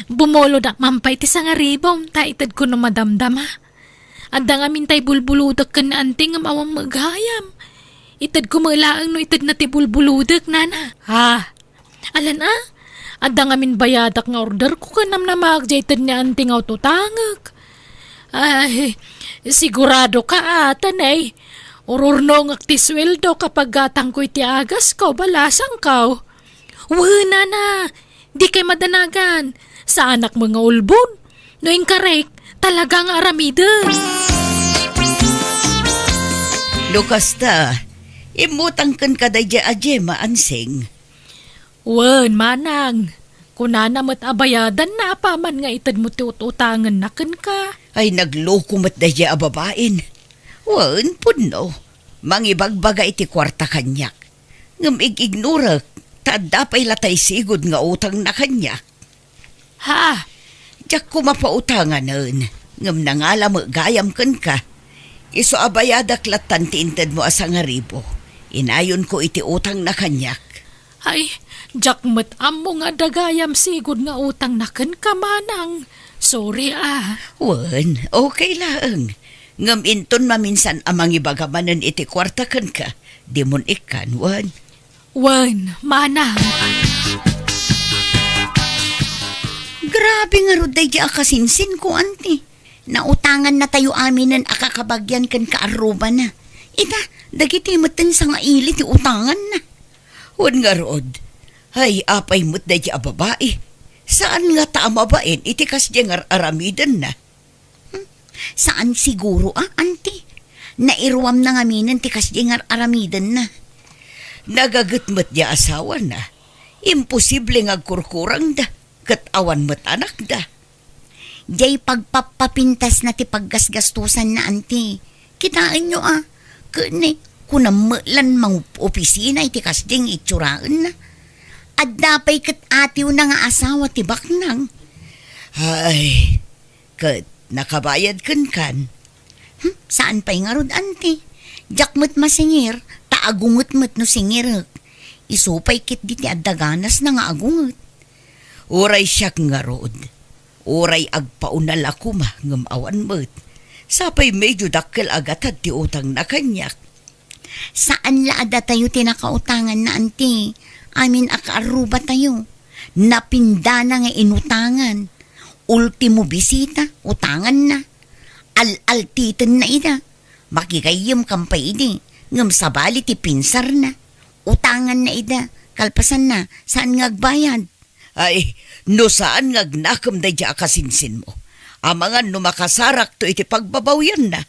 bumulodak man pay ti sangaribom, ta itedko no madamdama. Adda ngamin tay bulbulodek ken ni anti ngem awan met gayam. Itedko met laeng no itedna ti bulbulodek, Nana. Ha? Alan a? Adda ngamin bayadak nga orderko ken namnamaak diay ted ni anti nga ututangek. Ay, sigurado ka, ata, nay. Ururnongek ti sueldo kapag gatangko iti agasko, balasangko. Wen, Nana, dikay madanagan. Saanak met nga ulbod. No inkarek, talaga nga aramiden. No kasta, immutang kenka daydiay a Gemma, Ansing. Wen, manang. Kunana met a bayadanna apaman nga itedmo ti ut-utangenna kenka. Ay, nagloko met daydiay a babain. Wen, pudno. Mangibagbaga iti kuarta kaniak. Ngem ig-ignorek, ta adda pay la tay sigud nga utangna kaniak. Ha? Diak koma pautanganen, ngem nangala met gayam kenka. Isu a bayadak lattan ti intedmo a sangaribu. Inayonko iti utangna kaniak. Ay, diak met ammo nga adda gayam sigud nga utangna kenka, manang. Sorry, a. Wen, okay laeng. Ngem inton maminsan a mangibaga manen iti kuarta kenka, dimon ikkan, wen. Wen, manang. Grabe ngarud daydiay a kasinsinko, anti. Nautangannatayo aminen a kakabagian ken kaarrubana. Ita, dagiti metten sangaili ti utanganna. Wen ngarud, ay, apay met daydiay a babai. Saan ngata a mabain iti kasdiay nga ar-aramidenna? Hmm, saan siguro a, anti. Nairuamna ngaminen ti kasdiay nga ar-aramidenna. Nagaget met diay asawana. Imposible nga agkurkurangda, ket awan met anakda. Diay pagpappapintasna ti paggasgastosanna, anti. Kitaenyo a, ken ni, kunam met lan mangopisina iti kasdiay nga itsuraenna. Adda pay ket atiwna nga asawa ti baknang. Ay, ket nakabayad kenkan. Hmm, saan pay ngarud, anti. Diak met masingir, ta agunget met no singirek. Isu pay ketdi ti adda ganasna nga agunget. Uray siak ngarud, uray agpaunal a koma ngem awan met. Sapay medio dakkel a gatad ti utangna kaniak. Saan la a datayo ti nakautanganna, anti. Amin a kaarrubatayo. Napindana nga inutangan. Ultimo bisita, utanganna. Al-altitenna ida. Makigayyemkan pay idi, ngem sabali ti pinsarna. Utanganna ida, kalpasanna, saan nga agbayad. Ay, no saan nga agnakem daydiay a kasinsinmo, amangan no makasarakto iti pagbabawianna.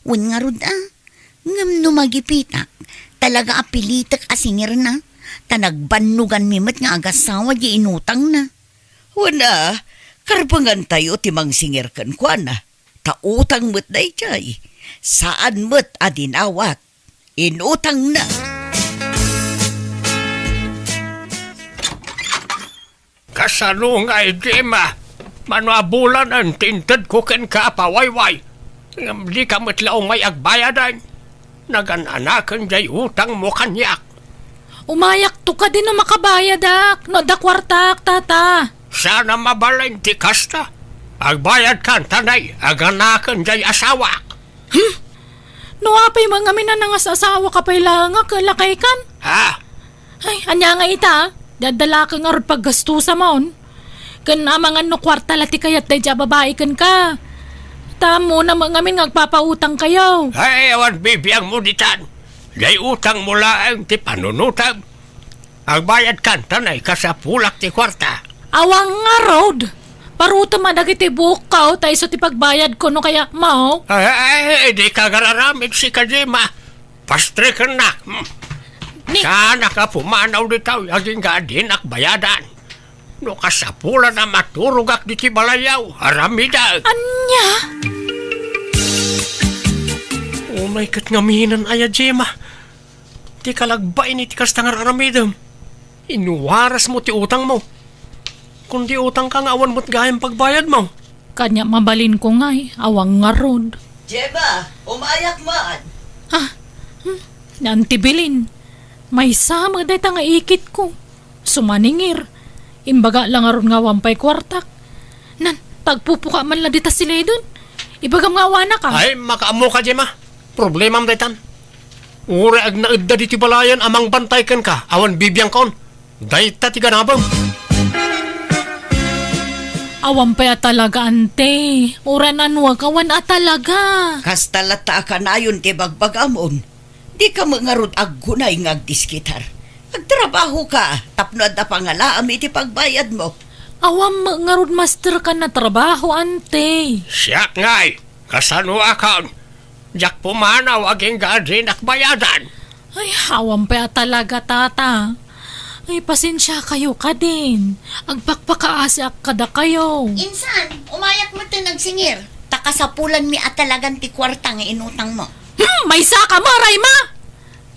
Wen ngarud a, ngem no magipitak, talaga a pilitek a singirna, ta nagbannoganmi met nga agasawa diay inutangna. Wen a, karbengantayo ti mangsingir kenkuana, ta utang met daydiay, saan met a dinawat. Inutangna. Kasano ngay, Gemma? Mano a bulanen ti intedko kenka a pawayway, ngem dika met la umay agbayadan? Nagan-anaken diay utangmo kaniak. Umayakto kadi no makabayadak, no adda kuartaak, tata. Saan a mabalin ti kasta. Agbayadkan, ta nay, aganaken diay asawak. Hmm? No apay man ngamin a nangas-asawaka pay laeng a, lakaykan? Ha? Ay, ania nga ita? Daddalaka ngarud paggastusam. Ken amangan no kuarta la ti kayat daydiay a babai kenka. Ta ammona met ngamin nga agpapautangkayo. Ay, awan bibiangmo ditan. Diay utangmo laeng ti panunotem. Agbayadkan, ta naikasapulak ti kuarta. Awan ngarud! Parutem a dagiti buokko, ta isu ti pagbayadko no kayatmo. Ay, ay, ay, di ka agararamid, sika, Gemma. Pastrekennak. Hmm. Ni- Saanak a pumanaw ditoy, agingga a dinak bayadan. No kasapulan a maturogak ditoy balayyo, aramidek. Ania? Unay ket ngamin aya, Gemma. Ti kalagbain iti kasta nga aramidem. Inuarasmo ti utangmo. Kundi utangka nga awan met gayam pagbayadmo. Kaniak mabalinko ngay, awan ngarud. Gemma, umayak man. Ah, hmm, ni Auntie Belen. Maysa met dayta nga ikitko. Sumaningir. Imbaga la ngarud nga awan pay kuartak. Nan, tagpupuka man la dita sileden. Ibagam nga awanak, a. Ay, makaammoka, Gemma. Problemam daytan. Uray agnaedda ditoy balayen a mangbantay kenka, awan bibiangkon. Dayta ti ganabem. Awan pay a talaga, ante. Uray nanuak, awan a talaga. Kasta latta a kanayon ti bagbagamon. Dika met ngarud aggunay nga agdiskitar. Agtrabahoka tapno adda pangalaam iti pagbayadmo. Awan met ngarud masterkan a trabaho, ante. Siak ngay, kasanoakon? Diak pumanaw agingga a dinak bayadan. Ay, awan pay a talaga, tata. Ay, pasensiakayo kadin. Agpakpakaasiak kadakayo. Insan, umayak metten agsingir. Ta kasapulanmi a talagan ti kuarta nga inutangmo. Hmm, maysaka met, Rayma!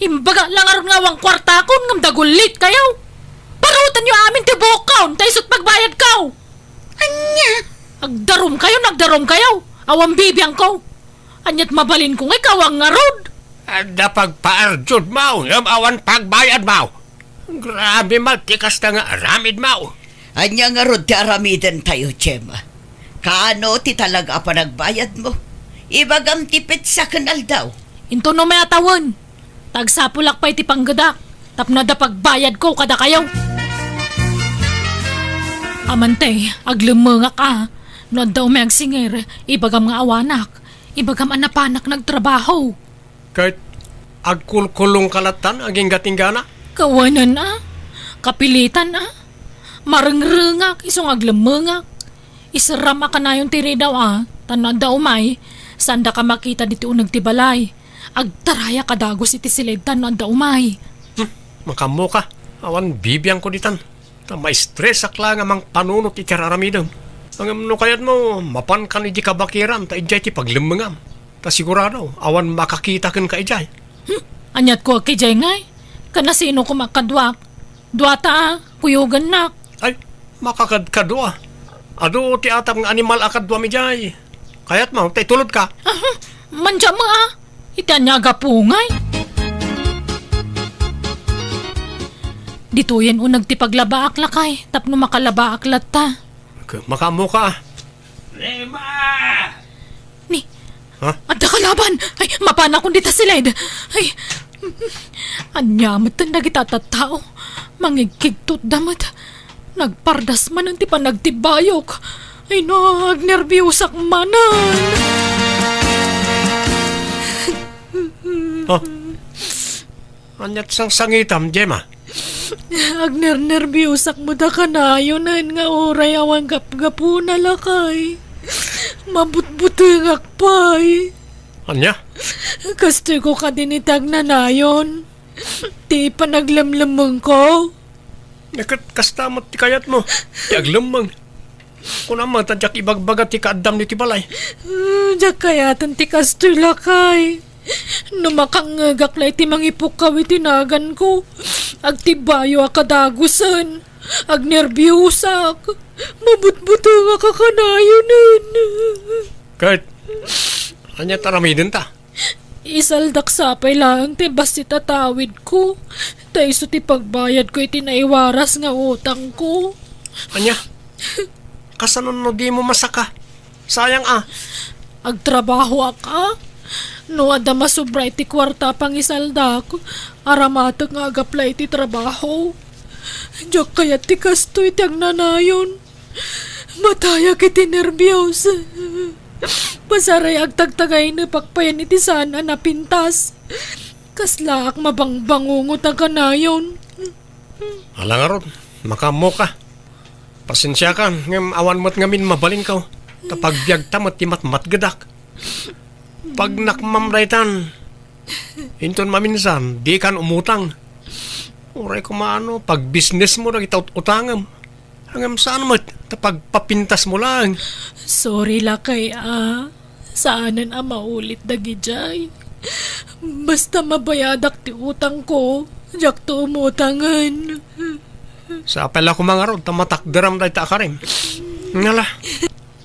Imbaga la ngarud nga awan kuartakon ngem dagullit kayo. Parutenyo amin ti buokkon, ta isut pagbayadko. Ania? Agdarum kayo, nagdarum kayo. Awan bibiangko. Aniat mabalinko ngay, awan ngarud. Adda pagpaarjudmo, ngem awan pagbayadmo. Grabe man ti kasta nga aramidmo. Ania ngarud ti aramidentayo, Gemma? Kaano ti talaga a panagbayadmo? Ibagam ti petsa ken aldaw. Intono met a tawen. Ta agsapulak pay ti panggedak tapno adda pagbayadko kadakayo. Amante, aglemmengak a. No adda umay agsingir, ibagam nga awanak. Ibagam a napanak nagtrabaho. Ket agkulkulongka lattan agingga ti inggana? Kawanen a. Kapilitan a. Marengrengak isu nga aglemmengak. Iserram a kanayon ti ridaw a, ta no adda umay, saandaka makita ditoy uneg ti balay. Agtarayak a dagus iti siled ta no adda umay. Hmm, makaammoka. Awan bibiangko ditan. Ta maistresak la nga mangpanunot iti ar-aramidem. Ngem no kayatmo, mapankan idiay kabakiran ta idiay ti paglemmengam. Ta sigurado, awan makakita kenka idiay. Hmm, aniatko a idiay ngay? Ken nasino koma a kaduak? Duata a, kuyogennak. Ay, makakadkadua. Adu ti atap nga animal a kaduam idiay. Kayatmo, ta itulodka? Aha, mandiam a. Iti ania a gapu ngay? Ditoyen uneg ti paglabaak, lakay, tapno makalabaak latta. K-, makaammoka. Rema! Ni, Ha? Adda kalaban! Ay, mapanakon dita siled! Ay, ania metten dagita a tattao? Mangigkigtotda met. Nagpardas manen ti panagtibbayok. Ay no, agnerbiosak manen. Ha? Aniat sangsangitam, Gemma? Agnernerbiosak met a kanayonen nga uray awan gapgapuna, lakay. Mabutbutengak pay. Ania? Kastoyko kadin iti agnanayon. Ti panaglemlemmengko. Ket kasta met ti kayatmo, ti aglemmeng. Kunam ta diak ibagbaga ti kaaddam ditoy balay. Ah, diak kayaten ti kastoy, lakay. No makangngegak la iti mangipukkaw iti naganko, agtibbayo a kadagusen, agnerbiosak, mabutbutengak a kanayonen. Ket, ania ti aramidenta? Isaldak sapay laeng ti bassit a tawidko, ta isu ti pagbayadko iti naiwaras nga utangko. Ania? Kasano no dimo masaka? Sayang a. Agtrabahoak a. No adda masobra iti kuarta a pangisaldak, aramatek nga agapla iti trabaho. Diak kayat ti kastoy ti agnanayon. Matayak iti nerbios. Pasaray agtagtagaynepak payen iti saan a napintas. Kaslaak mabangbangungot a kanayon. Ala ngarud, makaammoka. Pasensiakan, ngem awan met ngamin mabalinko. Ta pagbiagta met ti matmatgedak. Pagnakmam daytan. Inton maminsan, dikan umutang. Uray koma no, pagbisnesmo dagita ut-, utangem. Ngem saan met, ta pagpapintasmo laeng. Sorry, lakay, a. Saanen a maulit dagidiay. Basta mabayadak ti utangko, diakto umutangen. Sapay la koma ngarud ta matakderam dayta a karim. Ngala,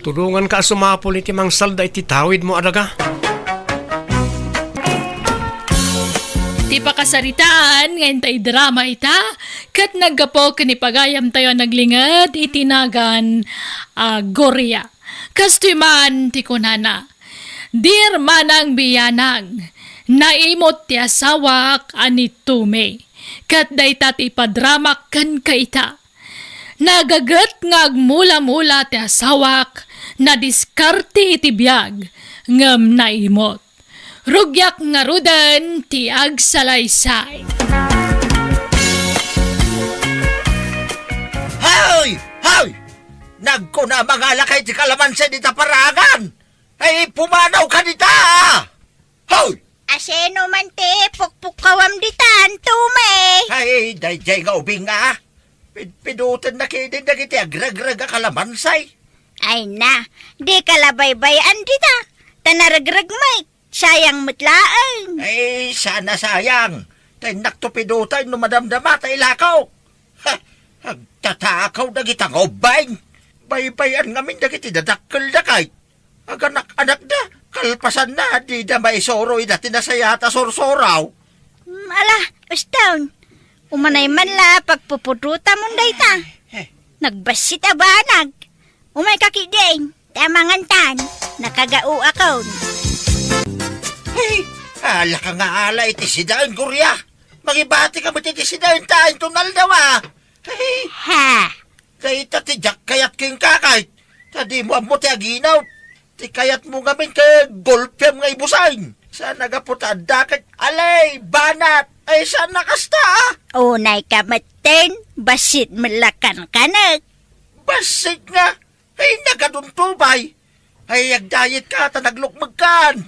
tulonganka a sumapul iti mangsalda iti tawidmo a daga. Ti pakasaritaan nga intay drama ita, ket naggapu ken ni pagayamtayo a naglinged iti nagan a Gloria. Kastoy man ti kunana, "Dear Manang Biyanang, naimot ti asawak a ni Tumi, ket dayta ti ipadramak kenka ita. Nagaget nga agmula-mula ti asawak, nadiskarte iti biag, ngem naimot. Rugiak ngaruden ti agsalaysay." Hoy! Hoy! Nagkuna mangala kay ti kalamansi dita paragan! Ay, pumanawka dita! Hoy! Asino man ti pukpukkawam ditan, Tumi? Ay, daydiay nga ubing, a. Pidpidotennak idi dagiti agregreg a kalamansi. Ay na, dika la baybay-an dita. Ta naregreg met, sayang met laeng. Ay, saan a sayang. Ta innakto pidoten no madamdama ta ilakaw. Ha! Agtatakaw dagita nga ubbing. Baybay-an ngamin dagiti dadakkelda kay. Aganak-anakda, kalpasanna, dida maisuro ida ti nasayaat a sursuraw. Mm, ala, uston. Umanay man la pagpupudotamon dayta. Eh. Nagbassit a banag. Umayka ketdin, ta mangantan, nakagaoakon. Hey, ala ka nga ala iti sidaen, Gloria. Mangibatika met iti sidaenta inton aldaw, a. Hey. Ha? Dayta ti diak kayat kenka, kay ta dimo ammo ti aginaw. Ti kayatmo ngamin ket golpem nga ibusen. Saan a gapu ta adda ket alay, banat. Ay, saan a kasta, a? Unayka metten, bassit met la kankanek. Bassit nga? Ay, nagaduntubay. Ay, agdayetka ta naglukmegkan.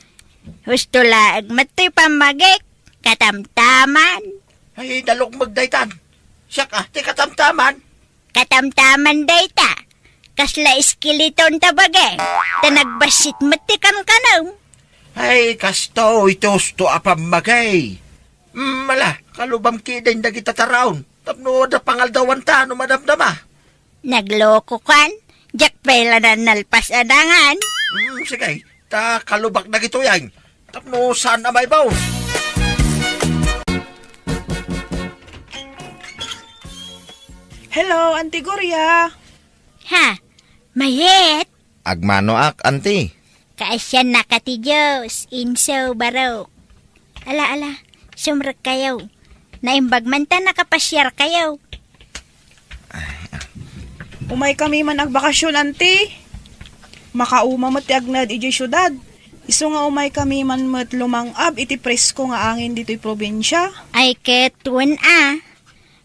Husto laeng met toy pammagik, katamtaman. Ay, nalukmeg daytan. Siak, a, ti katamtaman. Katamtaman dayta. Kasla eskeleton ta bagi. Ta nagbassit met ti kankanem. Ay, kastoy ti husto a pammagi. Mm, ala, kalubam ketdin dagita taraon. Tapno adda pangaldawanta no madamdama. Naglokokan, diak pay la nalpas a dangan. Mm, sige, ta kalubak dagitoy, ay. Tapno saan a maibaon. Hello, Auntie Gloria. Ha? Mayet? Agmanoak, Auntie. Kaasiannaka ti Dios, inso, barok. Ala, ala, sumrekkayo. Naimbag man ta nakapasiarkayo. Ay, ah. Umaykami man agbakasyon, Auntie. Makauma met ti agnaed idiay siudad. Isu nga umaykami man met lumang-ab iti presko nga angin ditoy probinsia. Ay ket wen a.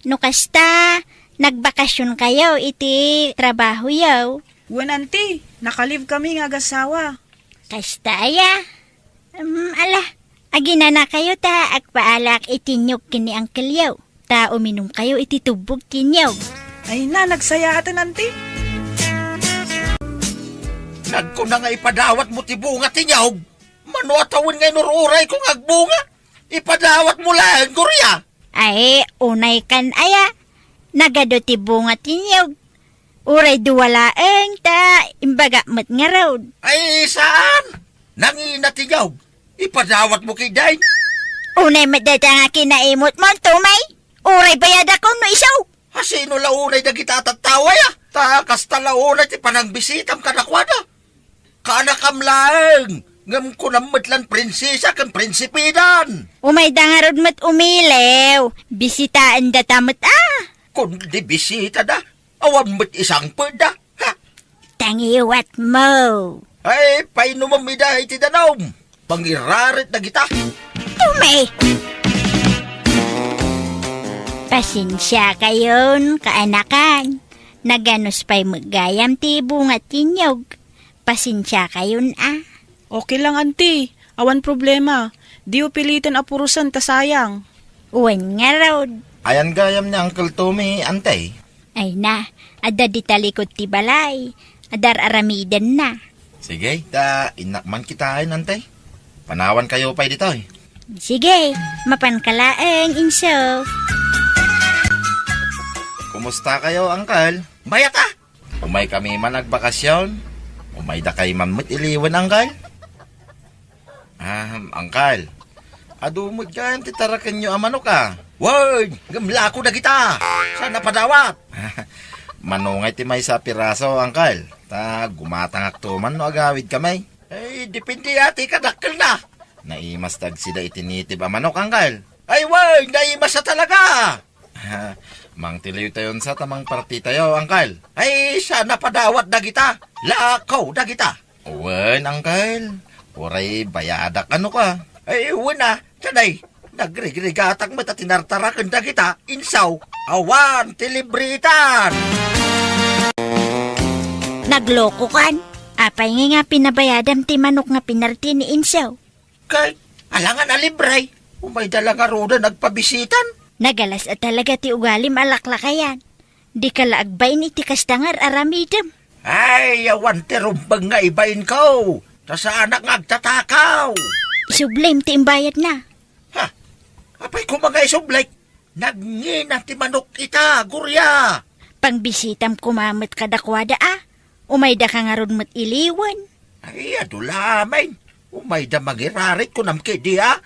No kasta, nagbakasionkayo iti trabahoyo. Wen, Auntie, nakalibkami nga agasawa. Kasta aya? Mm, ala, aginanakayo ta agpaalaak iti niyog ken ni angkelyo, ta uminumkayo iti tubbog ti niyog. Ay na, nagsayaaten, Auntie. Nagkuna nga ipadawatmo ti bunga ti niyog. Mano a tawen nga inur-urayko nga agbunga? Ipadawatmo laeng, Gloria. Ay, unaykan aya. Nagadu ti bunga ti niyog. Uray dua laeng ta imbagak met ngarud. Ay, saan? Nangina ti niyog. Ipadawatmo ketdin. Unay met dayta nga kinaimutmo, Tomay. Uray bayadakon no isu. Asino la unay dagita a tattao aya? Ta kasta la unay ti panangbisitam kadakuada. Kaanakam laeng, ngem kunam met lan prinsesa ken prinsipedan. Umayda ngarud met umiliw. Bisitaendata met a. Kundi bisitada, awan met isangpetda. Ha? Tangiwatmo. Ay, painumem ida iti danum. Mangirarit dagita. Tumi! Pasensiakayon, kaanakan. Naganus pay met gayam ti bunga ti inyog. Pasensiakayon a. Okay lang, anti. Awan problema. Diyo piliten a purusen ta sayang. Wen ngarud. Ayan gayam ni Uncle Tommy, anti? Ay na, adda di talikod ti balay. Adda ar-aramidenna. Sige, ta innak man kitaen, anti. Panawankayo pay ditoy. Sige, mapanka laeng, Inso. Kumustakayo, Uncle? Mayat a! Umaykami man agbakasyon. Umaydakay man met iliwen, Uncle. Ahem, Uncle. Adu met gayam ti tarakenyo a manok a. Wen, ngem lako dagita. Saan a padawat? Manungay ti maysa a piraso, Uncle. Ta gumatangakto man no agawidkami. Ay, depende a ti kadakkelna. Naimas ti agsida iti native a manok, Uncle. Ay, wen, naimas a talaga. Mangtiliytayon sa ta mangpartitayo, Uncle. Ay, saan a padawat dagita. Lako dagita. Wen, Uncle. Uray bayadak, ano ka? Ay, wen a, tianay. Nagrigrigatak met a tinartaraken dagita, Inso. Awan ti libre itan. Naglokokan? Apay ngay nga pinabayadam ti manok nga pinarti ni Inso? Kay, alangan a libre. Umayda la ngaruden agpabisitan. Nagalas a talaga ti ugalim a laklakayan. Dika la agbain iti kasta nga ar-aramidem. Ay, awan ti rumbeng nga ibainko. Ta saanak nga agtatakaw. Isublim ti imbayadna. Ha? Apay koma nga isublik? Nagngina ti manok ita, Gloria. Pangbisitam koma met kadakuada a. Umayda ka ngarud met iliwen. Ay, adu laeng. Umayda mangirarit kunam kadi a.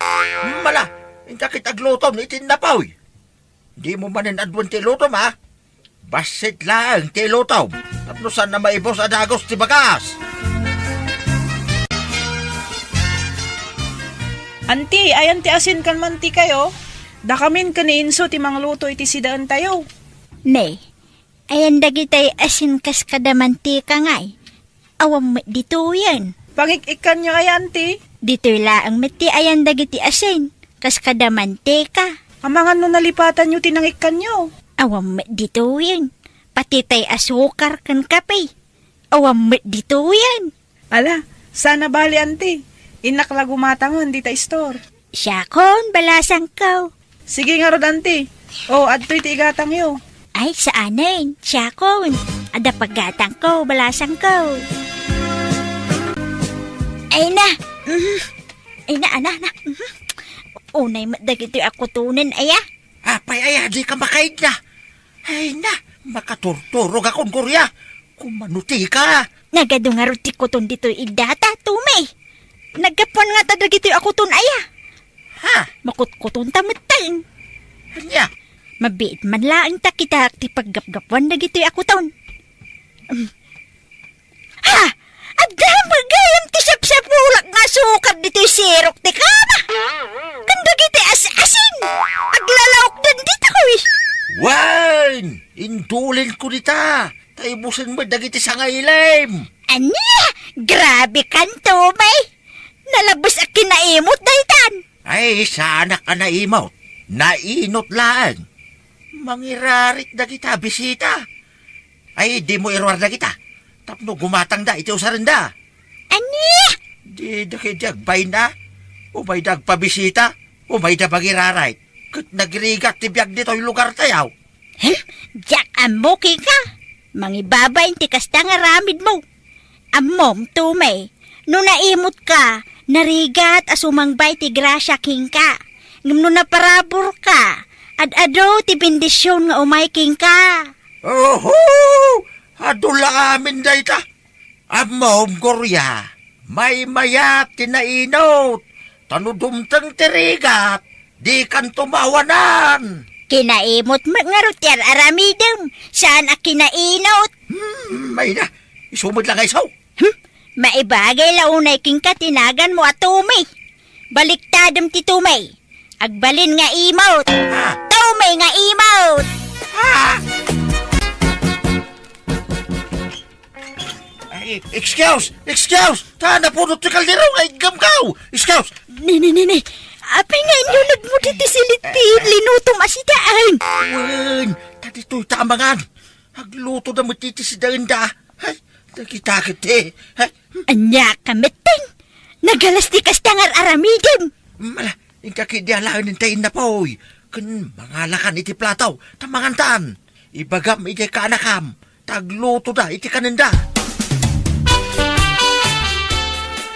Mala, inka ket aglutom iti napoy. Dimo manen aduen ti ilutom, a? Bassit laeng ti ilutom. Tapno saan a maibus a dagus ti bagas. Anti, ayan ti asin ken mantikayo? Dakamin ken ni Inso ti mangluto iti sidaentayo. Ne, ayan dagitay asin kas kada mantika ngay. Awan met ditoyen. Pangik-ikkanyo aya, anti? Ditoy laeng met ti ayan dagiti asin, kas kada mantika. Amangan no nalipatanyo ti nangikkanyo. Awan met ditoyen. Pati tay asukar ken kape. Awan met ditoyen. Ala, saan a bali, anti. Innak la gumatangen dita istor. Siakon, balasangko. Sige ngarud, anti. O, adtoy ti igatangyo. Ay, saanen. Siakon. Adda paggatangko, balasangko. Ay na. Mhm. Ay na, ana, ana. Mhm. Unay met dagitoy a kutonen, aya. Apay aya, dika makaidna? Ay na, makaturturogakon, Gloria. Kumanutika. Nagadu ngarud ti kuton ditoy iddata, Tommy. Naggapuan ngata dagitoy a kuton aya. Ha? Makutkutonta metten. Ania? Mabiit man laeng ta kitaak ti paggapgapuan dagitoy a kuton. Mm. Ha? Adda met gayam ti sapsapulak nga asukar ditoy sirok ti kama. Ken dagiti as-asin. Aglalaokdan ditakoy. Wen, indulinko dita. Ta ibusen met dagiti sangailem. Ania? Grabe kan, Tommy. Nalabes a kinaimot daytan. Ay, saanak a naimot. Nainot laeng. Mangirarit dagita bisita. Ay, dimo iruar dagita. Tapno gumatangda iti usarenda. Ania? Dida ketdi agbain a. Umayda agpabisita. Umayda mangirarit. Ket nagrigat ti biag ditoy lugartayo. Hem? Diak ammo kenka. Mangibabain ti kasta nga aramidmo. Ammom, Tommy, no naimotka, narigat a sumangbay ti grasia kenka. Ngem no naparaburka, ad-adu ti bendision nga umay kenka. Oho! Adu la amin dayta. Ammom, Gloria, maymayat ti nainot, ta no dumteng ti rigat, dikanto maawanan. Kinaimot met ngarud ti ar-aramidem, saan a kinainot. Hmm, mayna, isu met la nga isu. Hmm, maibagay la unay kenka ti naganmo a Tommy. Baliktadem ti Tommy. Agbalin nga imot. Ah! Tommy nga imot! Ah! Ay, excuse! Excuse! Ta, napudot ti kaldero nga iggamkaw! Excuse! Ni, ni, ni, ni. Apay nga inyunodmo diti silit ti linutom a sidaen? Wen, ta ditoy ta amangan. Agluto da met iti sidaenda. Ay, dagita ket, eh. Ay. Ania ka metten? Nagalas ti kasta nga ar-aramidem. Mala, inka ket di alaen ta innapoy. Ken mangalakan iti plato, ta mangantan. Ibagam idiay kaanakam, ta aglutoda iti kanenda.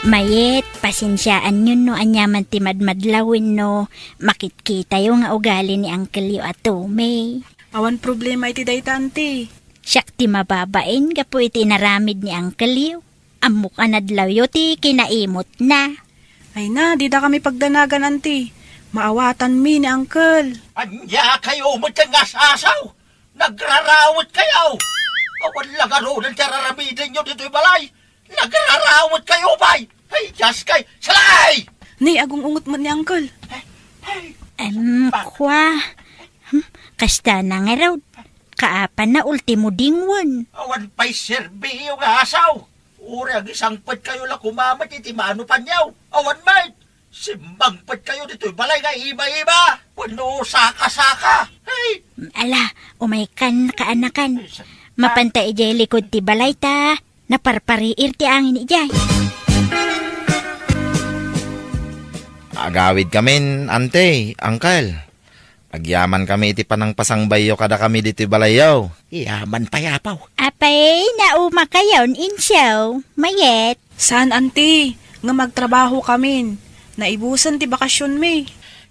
Mayet, pasensiaanyon no aniaman ti madmadla wenno makitkitayo nga ugali ni angkelyo a Tommy. Awan problema iti dayta, anti. Siak ti mababain gapu iti inaramid ni angkelyo. Ammok a nadlawyo ti kinaimutna. Ay na, dida kami pagdanagan, anti. Maawatanmi ni angkel. Ania kayo met nga asasaw? Nagrarawet kayo! Awan la ngaruden ti ar-aramidenyo ditoy balay! Nagrarawet kayo, bay! Ay, Diyos kay, salay! Ni, agung-ungot met ni angkel. Ay, ay. Em, kwa. Hmm, kasta na nga raw. Kaapan na ultimo dingwen. Awan pay serbiyo nga asaw. Uray agisangpet kayo la kumamet iti mano panyaw. Awan met. Simmangpet kayo ditoy balay nga iba-iba. Wenno saka-saka. Ay! Ala, umaykan, kaanakan. Ay, sa- Mapanta idiay likod ti balay ta naparpariir ti angin idiay. Agawid kamin, ante, angkel. Agyaman kami iti panangpasangbayyo kadakami ditoy balayyo. Yaman pay, apo. Apay, nauma kayon, insaw, mayet. Saan, anti, nga magtrabaho kamin. Naibusen ti bakasionmi.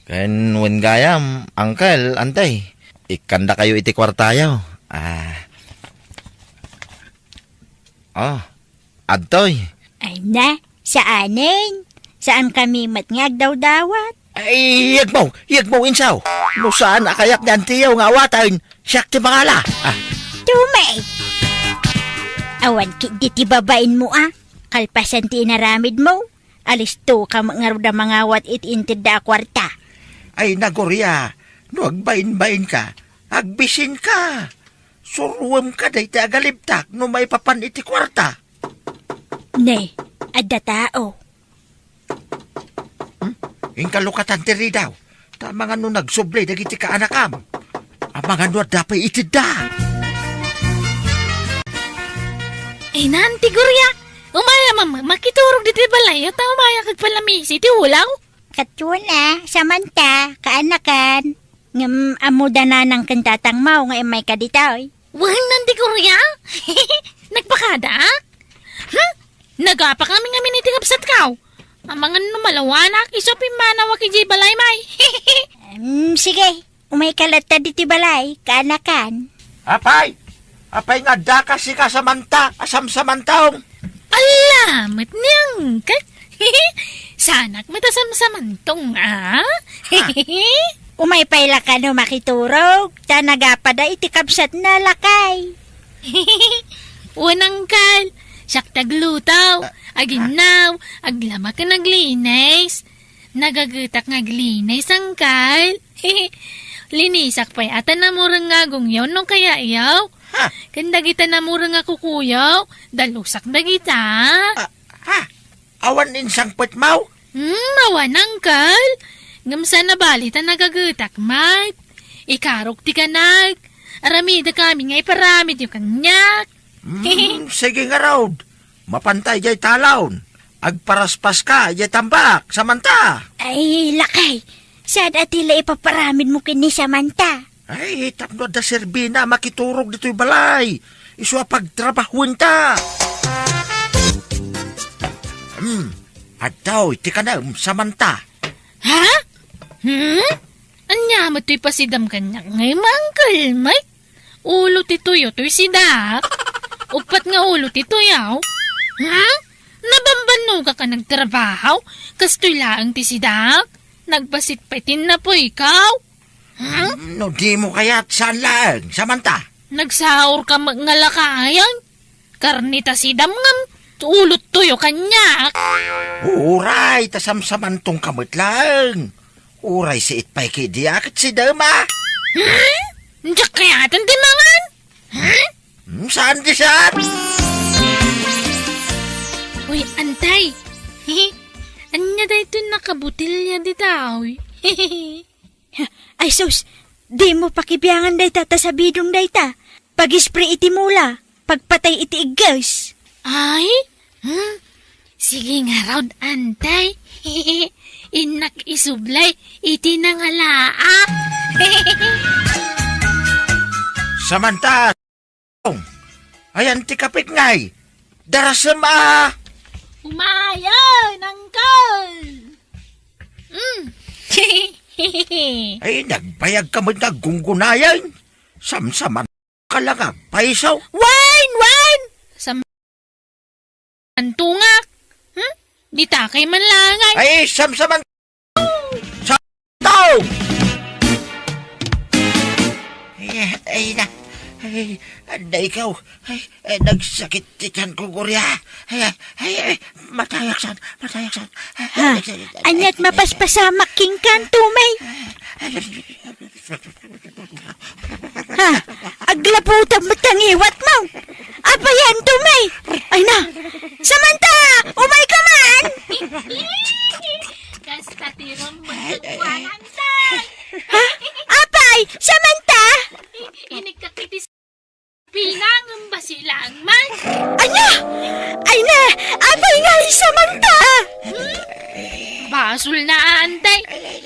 Ken wen gayam, angkel, ante, ikkandakayo iti kuartayo. Ah. Ah, adtoy. Ay na, saanen. Saan kami met nga agdawdawat? Ay, yegmo, yegmo, insaw. No saan a kayat ni antiyo nga awaten, siak ti mangala. Ah. Tumay! Awan ketdi ti babainmo, a. Kalpasan ti inaramidmo, alisto ka met ngarud a mangawat iti intedda a kuarta. Ay, Nagoria, no agbainbainka, agbisinka. Suruemka dayta agalibtak no maipapan iti kuarta. Ne, adda tao. Hmm? Inka lukatan ti ridaw. Ta amangan no nagsubli dagiti kaanakam. Amangan no adda pay itedda. Ay, Nanti Gloria, umaya, mama, makiturog ditoy balay, ta umaya kag palamisi ti ulaw. Katuon a, Samantha, kaanakan. Ngem ammoda nanang ken tatangmo nga immayka ditoy. Wen, Nanti Gloria? Nagpakada? Hmm? Nagapa kami ngamin iti kabsatko. Amangan no malawanak, isu a pimmanawak idiay balay, may. Em, sige, umayka latta ditoy balay, kaanakan. Apay! Apay nga addaka sika, Samantha, a Samsamantong? Ala, met ni angkat. Saanak met a Samsamantong, a? Umay pay la kano makiturog, ta nagapada iti kabsatna, lakay. Wen, angkel, siak ti agluto, ah, aginnaw, aglaba ken aglinis. Nagagetak nga aglinis, angkel. Linisak pay a ta namureng nga agongyo no kayayo. Ha? Ken dagita namureng nga kukuyo, dalusak dagita. Ah, ha? Awan insangpetmo? Hmm, awan, angkel. Ngem saan a bali ta nagagetak met. Ikarok ti kanak. Aramidek amin nga iparamidyo kaniak. Hmm, sige ngarud. Mapanta idiay talon. Agparaspaska idiay tambak, Samantha. Ay, lakay. Saan a ti la ipaparamidmo ken ni Samantha? Ay, tapno adda serbina a makiturog ditoy balay. Isu a pagtrabahuenta. Hmm, adtoy ti kanem, Samantha. Ha? Hmm? Ania met toy pasidam kaniak nga imangkel, Mike? Ulo ti tuyo toy sidak. Uppat nga ulo ti tuyo. Hmm? Nabambannogak a nagtrabaho? Kastoy laeng ti sidak? Nagbasit pay ti napuyko. Hmm? No dimo kayat, saan laeng, Samantha? Nagsaurka met nga lakayan. Karne ta sidam ngem ulo ti tuyo kaniak. Uray, ta Samsamantongka met laeng. Uray siit pay ketdi a ket sidam a. Hmm? Diak kayaten ti mangan? Hmm? Hmm, saan ti saan? Uy, antay. Ania Ania daytoy nakabotelya dita, uy? Ay sus, dimo pakibiangan dayta ta sabidong dayta. Pag-spray iti mula, pagpatay iti igges. Ay? Hmm? Sige ngarud, Antay. Innak isublay iti nangalaak. Samantha! Ayan ti kapit ngay. Darasem a. Umayen, Uncle. Mm. Ay, nagbayag ka met nga aggunggunayan. Samsaman ka lang agpaiso. Wine, wine! Sam-, antungak. Hmm? Ditakay man langay. Ay, samsaman sa tao! Ay, ay, na. Ay, anda ikaw? Ay, ay, nagsakit ti tiyan ko, Gloria. Ay, ay, ay, ay, matayaksan, matayaksan. Ha? Aniat mapaspasamak kenka, Tommy? Ha? Aglaputan met ti ngiwatmo. Apay, Tommy? Ay na. Samantha, umayka man. Kasta ti rumot ti kuananta. Ha? Apay, Samantha? Inikakit ti pinangan ba silang man? Ania? Ay na, apay nga, Samantha? Hmm? Basol na, Antay.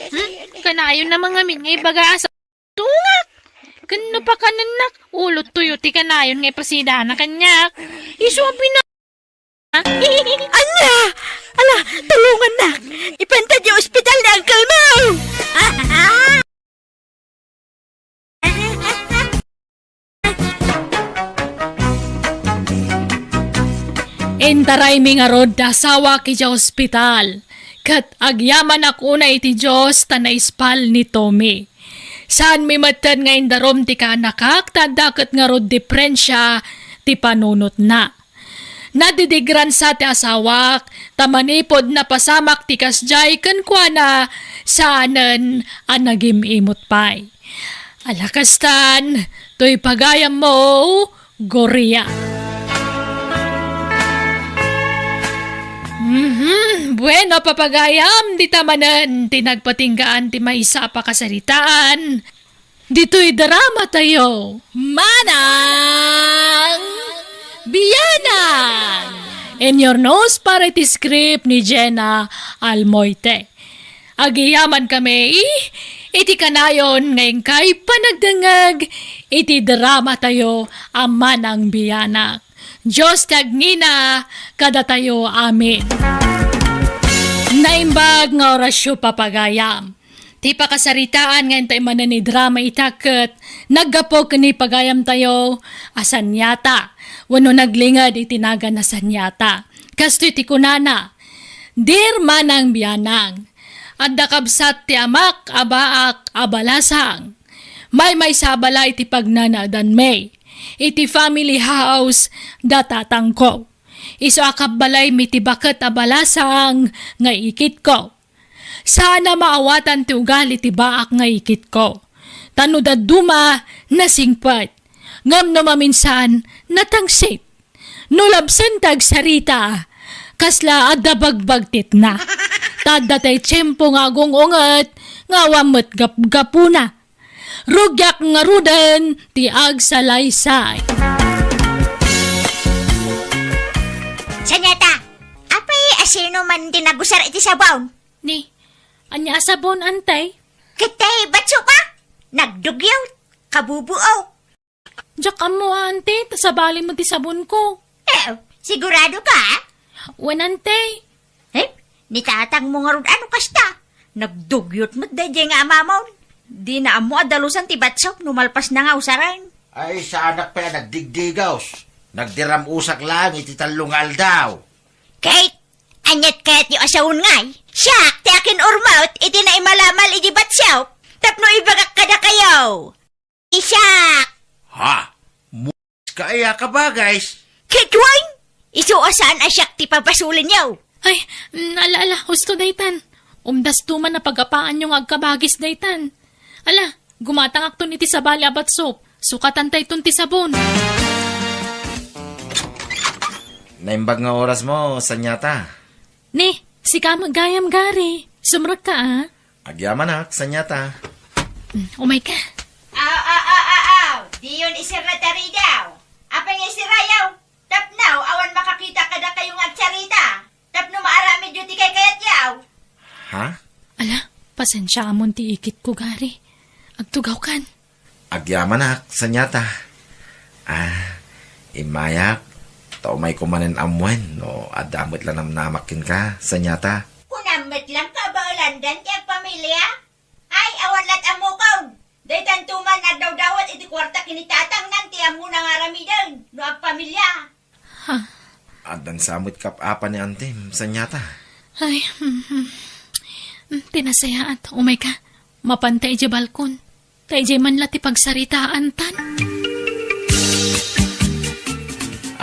Hmm? Kanayon na mangamin nga ibaga a sa tungak. Ken no pakanennak, ulo tuyo ti kanayon nga ipasidana kaniak. Isu a bina-, Ania? Ala, tulongannak. Ipanta ti ospital ni uncle mo. Intaraymi ngarud ti asawak idiay ospital, ket agyamanak unay iti Dios ta naispal ni Tommy. Saanmi metten nga indarum ti kaanakak ta adda ket ngarud diferensia ti panunotna. Nadidigransa ti asawak, ta manipud napasamak ti kasdiay kenkuana, saanen a nagim-imot pay. Ala kastan, toy pagayammo, Gloria. Mhm, bueno, papagayam, dita manen ti nagpatinggaan ti maysa a pakasaritaan. Ditoy drama tayo, Manang Bianang! In your nose para iti script ni Jenna Almoite. Agyamankami iti kanayon nga inkay panagdengngeg iti drama tayo a Manang Bianang. Dios ti agngina kadatayo. Amen. Naimbag nga orasyo, papagayam. Ti pakasaritaan nga intay manen ni drama ita ket naggapu ken ni pagayamtayo a Saniata wenno naglinged iti nagan a Saniata. Kastoy ti kunana, "Dear Manang Bianang, adda kabsat ti amak a baak a balasang. Maymaysa a balay ti pagnanaedanmi. Iti family house da tatangko. Isu a kabbalaymi ti baket a balasang nga ikitko. Saan a maawatan ti ugali ti baak nga ikitko. Ta no dadduma, nasingpet. Ngem no maminsan, natangsit. No labsen ti agsarita, kasla adda bagbagtitna. Ta adda tay tiempo nga agung-unget nga awan met gapgapuna. Rugiak ngaruden ti agsalaysay." Saniata, apay a sino man ti nagusar iti sabon? Ni, ania a sabon, Antay? Ket tay batso ka? Nagdugyot, kabubuo. Diak ammo, Ante, ta sabalimo ti sabon ko. Eh, sigurado ka? Wen, Ante. Eh, ni tatang mo ngarud ano kasta? Nagdugyot met daydiay nga amamon. Di na ammo a dalusan ti batsop no malpas na nga usaren. Ay, saanak pay a nagdigdigaws. Nagdiram-usak laeng iti tallo nga aldaw. Kate, aniat kayat ti asawon ngay? Siak ti akin-urmot iti naimalamal iti batsop tapno ibagak kadakayo. Siak! Ha? Muska aya ka, bagay? Ketweng! Isu a saan a siak ti pabasolenyo. Ay, mm, ala, ala, husto daytan. Umdasto man a pagapaanyo nga agkabagis daytan. Ala, gumatangakton iti sabali a batsop. Sukatantayton ti sabon. Naimbag nga orasmo, Saniata. Ni, Sika met gayam, Gary. Sumrekka, a? Agyamanak, Sanyata. Mm, umayka. Aw, aw, aw, aw, aw. Diyon iserra ti ridaw. Apay nga iserrayo? Tapno awan makakita kadakayo nga agsarita. Tapno maaramidyo ti kaykayatyo. Ha? Ala, pasensiaamon ti ikitko, Gary. Agtugawkan. Agyamanak, Sanyata. A, immayak, ta umayko manen ammoen no adda met la namnamak kenka, Sanyata. Kunam met laeng a baelandan ti agpamilia? Ay, awan la't ammokon. Daytanto man agdawdawat iti kuarta ken ni tatangnan ti ammona nga aramiden no agpamilia. Ha? Addan sa met kap-apa ni antim, Sanyata. Ay, hmm, hmm. Hmm, ti nasayaat. Umayka. Mapanta idiay balkon. Ta idiay man la ti pagsaritaantan.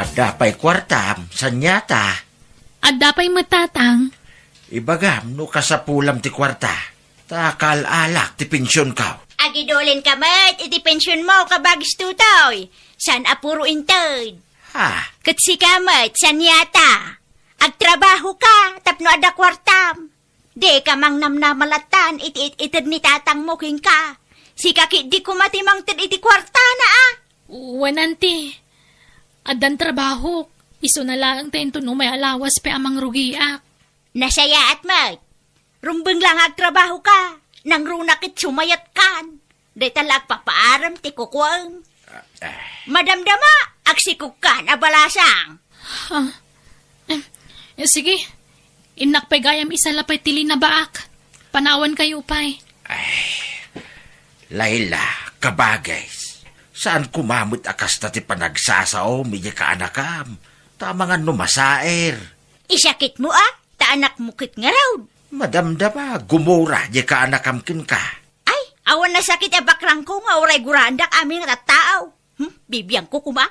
Adda pay kuartam, Sanyata? Adda pay met, Tatang. Ibagam no kasapulam ti kuarta, ta kaal-alak ti pensionko. Agidulenka met iti pensionmo, kabagis Tutoy. Saan a puro inted. Ha? Ket sika met, Sanyata. Agtrabahoka tapno adda kuartam. Dika mangnamnama lattan iti it-ited ni tatangmo kenka. Sika ketdi koma ti mangted iti kuartana, a? Wen, anti. Addan trabahok. Isuna laeng ta inton umay a lawas pay a mangrugiak. Nasayaat met. Rumbeng la nga agtrabahoka. Nangruna ket sumayatkan. Dayta la agpapaarem ti kukuam. Ah, ah. Madamdama, agsikogkan a balasang. Ah. Eh, eh, sige. Innak pay gayam isala pay ti linabaak. Panawankayo pay. Ay, Laila, kabagis. Saan koma met a kasta ti panagsasaom idiay kaanakam? Ta amangan no masaer. Isakitmo, a? Ta anakmo ket ngarud. Madamdama, gumura diay kaanakam kenka. Ay, awan nasakit a bakrangko nga uray guraandak amin nga tattao. Hmm, bibiangko koma.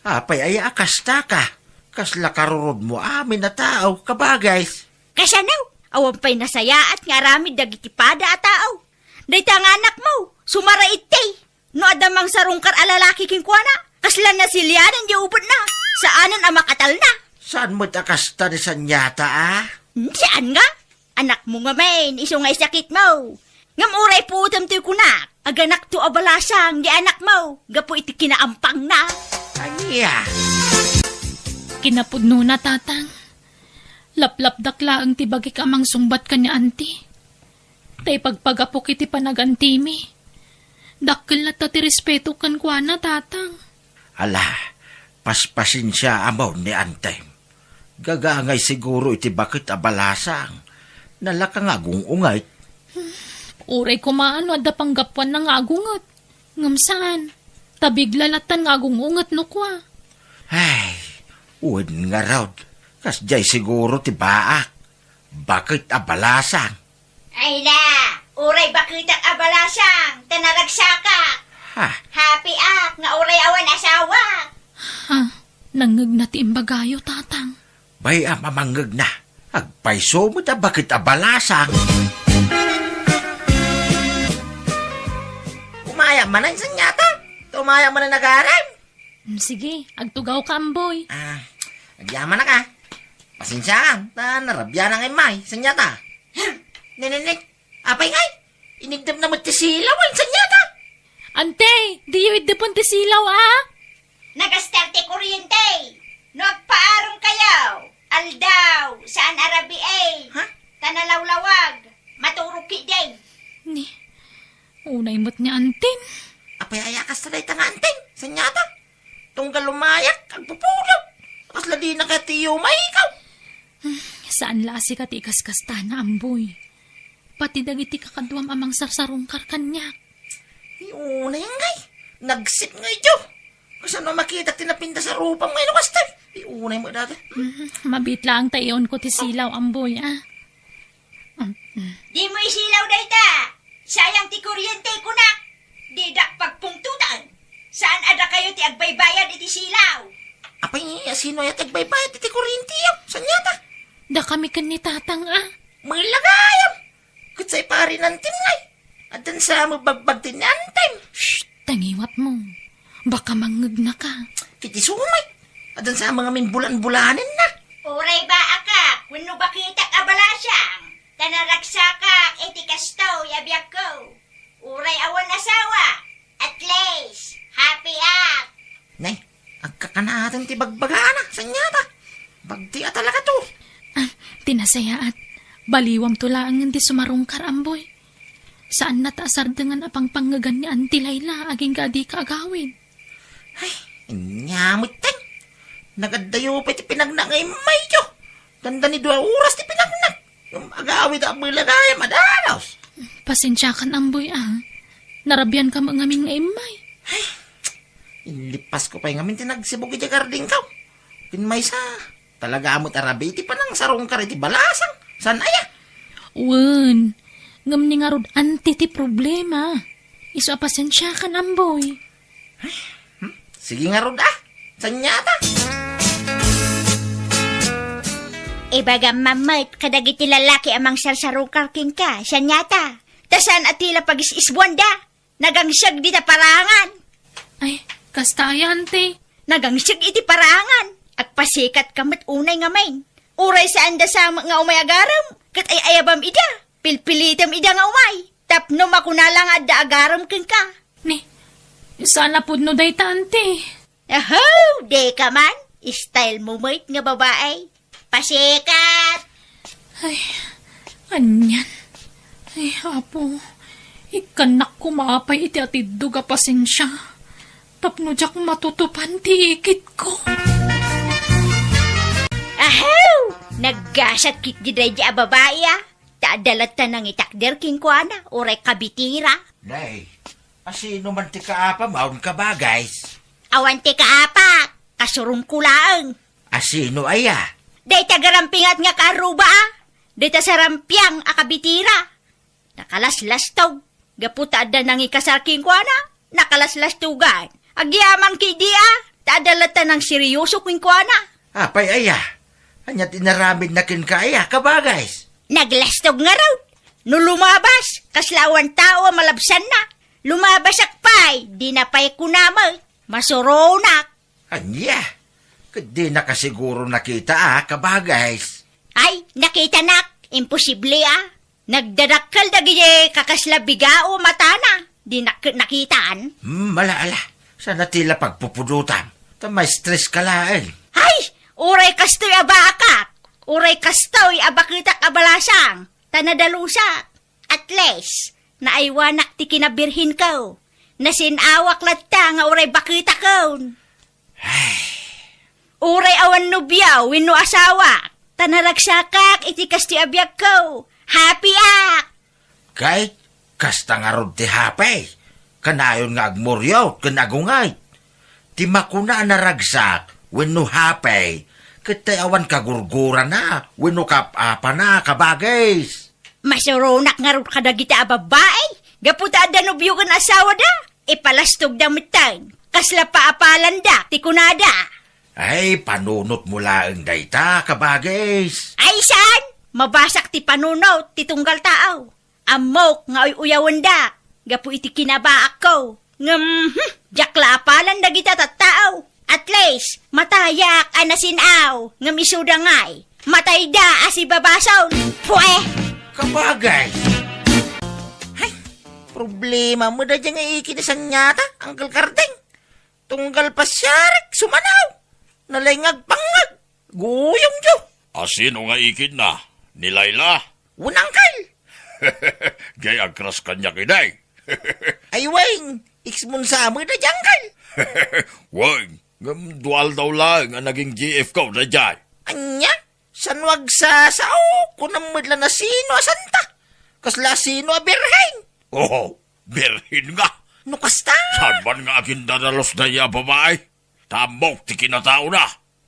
Apay aya a kastaka? Kasla karurodmo amin a tao, kabagis. Kasano? Awan pay nasayaat nga aramid dagiti pada a tao. Dayta nga anakmo, sumara itti. No adda mangsarungkar a lalaki kenkuana, kasla nasilianan diay ubetna. Saanen a makatalna. Saan met a kasta ni Sanyata, a? Hmm, saan nga? Anakmo ngamin, isu nga isakitmo. Ngem uray puotem toy kunak, aganakto a balasang di anakmo, gapu iti kinaampangna. Ania? Kinapudnona, Tatang. Laplapdak laeng ti bagik a mangsungbat ken ni Anti. Ta ipagpagapok iti panagantimi. Dakkel latta ti respeto kenkuana, Tatang. Ala, paspasensiaamon ni Antim. Gagangay siguro iti baket a balasang. Nalaka nga agung-unget. Uray koma no adda panggapuanna nga agunget. Ngem saan. Ta bigla lattan nga agung-unget no kua. Ay, wen ngarud. Kasdiay siguro ti baak. Baket a balasang. Ay la, uray baketak a balasang, ta naragsakak. Ha? Happy ak nga uray awan asawak. Ha? Nangngegna ti imbagayo, Tatang. Bay-am a mangngegna. Agpayso met a baket a balasang. Umayam manen, Sanyata. Umayam manen, agarem. Mm, sige, agtugawka, Amboy. Ah, agyamanak a. Pasensiaam, ta narabianak ngay, May, Sanyata. Hm, ne, ne, ne. Apay ngay? Inigdepna met ti silaw, Sanyata. Ante, diyo iddepen ti silaw, a? Nagastar ti kuryente. No agpaarem kayo, aldaw, saan a rabii. Ha? Ta nalawlawag, maturog ketdi. Ni, unay met ni Antim. Apay aya kasta dayta nga Antim, Sanyata? Tunggal umayak, agpupulot. Kasla dina kayat ti iyumay ikaw. Hmm, saan la a sika ti ikaskastana, Amboy. Pati dagiti kakaduam a mangsarsarungkar kaniak. Ay, unay ngay. Nagsip ngay, Diyo. Kasano a makitak ti napintas a rupam ngay no kasta? Ay, unay mo dati. Hmm, mabiit laeng ta iunko ti silaw, Amboy, a. Dimo isilaw dayta. Sayang ti kuryente, kunak. Didak pagpungtotan. Saan a dakayo ti agbaybayad iti silaw? Apay, asino aya ti agbaybayad iti kuryente, a? Sanyata? Dakami ken ni Tatang, a. Mangilagayam. Ket say pari ni Antim ngay. Addan sa mabagbaag ti ni Antim. Shh! Tangiwat mo. Baka mangngegnaka. Iti sumay. Addan sa mga minbulan-bulanen na. Uray baakak, wenno baketak a balas Siang, ta naragsakak iti kastoy a biagko. Uray awan asawa, at least, happy ak. Nay, agkakanaatan ti bagbagana, saniata. Bagti a talaga to. Ah, ti nasayaat, baliwamto laengen ti sumarungkar, Amboy. Saanna ta asardengan a pangpangngegan ni Auntie Laila agingga a dika agawid. Ay, ania metten. Nagaddayo pay ti pinagnak nga immayyo. Dandani dua oras ti pinagnak. Ngem agawid a bala gayam a danos. Pasensiakan, Amboy, a. Narabianka met ngamin nga immay. Ay, inlipasko pay ngamin ti nagsibug iti gardingko. Ken maysa, talaga met a rabii ti panangsarungkar iti balasang. Saan aya? Wen, ngem ni ngarud Auntie ti problema. Isu a pasensiakan, Amboy. Hmm? Sige ngarud, a. Saniata. Ibagam met kadagiti lalaki a mangsarsarungkar kenka, saniata. Ta saan a ti la pagis-isbuanda. Nagangseg dita paraangan. Ay, kasta aya, Auntie. Nagangseg iti paraangan. Agpasikatka met unay ngamin. Uray saanda sa met nga umay agarem, ket ay-ayabam ida. Pilpilitem ida nga umay. Tapno makuna la nga adda agarem kenka. Ni, saan a pudno dayta, Auntie? Aho, dika man. Style mo met nga babae. Pasikat! Ay, anian. Ay, Apo, ikkannak koma pay iti atiddog a pasensia tapno diak matutupan ti ikitko. Ahew! Naggasat ketdi daydi a babai, a. Ta adda latta nangitakder kenkuana, uray kabitira. Nay, asino man ti kaapam, awan kabagays? Awan ti kaapak, kasurongko laeng. Asino aya? Dayta garampingat nga kaarruba, a. Dayta sarampiang a kabitira. Nakalaslastog. Gapu ta adda nangikasar kenkuana, nakalaslastogan. Agyaman ketdi, a. Ta adda latta nangseryoso kenkuana. Apay aya? Ania ti inaramidna kenka aya, kabagays? Naglastog ngarud. No lumabas, kasla awan tao a malabsanna. Lumabasak pay, dina pay kuna met. Masuronak. Ania? Ket dina kasiguro nakita, a, kabagays. Ay, nakitanak. Imposible, a. Nagdadakkel dagiti kakasla bigao matana. Dinak nakitan. Hmm, ala, ala. Saan a ti la pagpupudotam. Ta ma-stress ka laeng. Ay! Uray kastoy a baakak. Uray kastoy a baketak a balasang. Ta nadalusak. At least, naaywanak ti kinabirhenko. Nasin-awak latta nga uray baketakon. Ay. Uray awan nobio wenno asawa, ta naragsakak iti kastoy a biagko. Happy ak! Ket kasta ngarud ti happy, kanayon nga agmuriot ken agungay. Ti makuna a naragsak wenno happy, ket tay awan kagurgurana wenno kaap-apana, kabagays. Masuronak ngarud kadagiti a babbai, gapu ta adda nobio ken asawada. Ipalastogda metten. Kasla paapalanda ti kunada. Ay, panunotmo laeng dayta, kabagays. Ay, saan? Mabasak ti panunot ti tunggal tao. Ammok nga uy-uyawendak gapu iti kinabaakko. Ngem, hmm, diak la apalan dagita tattao. At least, matayak a nasin-aw, ngem isuda ngay. Matayda a sibabasol. Pue! Kabagay! Hay, problema met daydiay nga ikid a saniata, Uncle Kardeng. Tunggal pasiarek, sumanaw. Nalaing agpangngeg. Guyongyo. Asino nga ikidna? Ni Laila? Wen, Uncle. Jay, agkras kaniak iday. Ay, wen, ex-mo sa met daydiay, Uncle. Wen, ngem dua aldaw laeng a naging G F ko daydiay. Ania? Saan no agsasao? Kunam met la no asino a santa. Kasla asino a birhen? Oh, birhen nga. No kasta? Saan man nga agindadalus daydiay a babai? Ta ammok ti kinataona.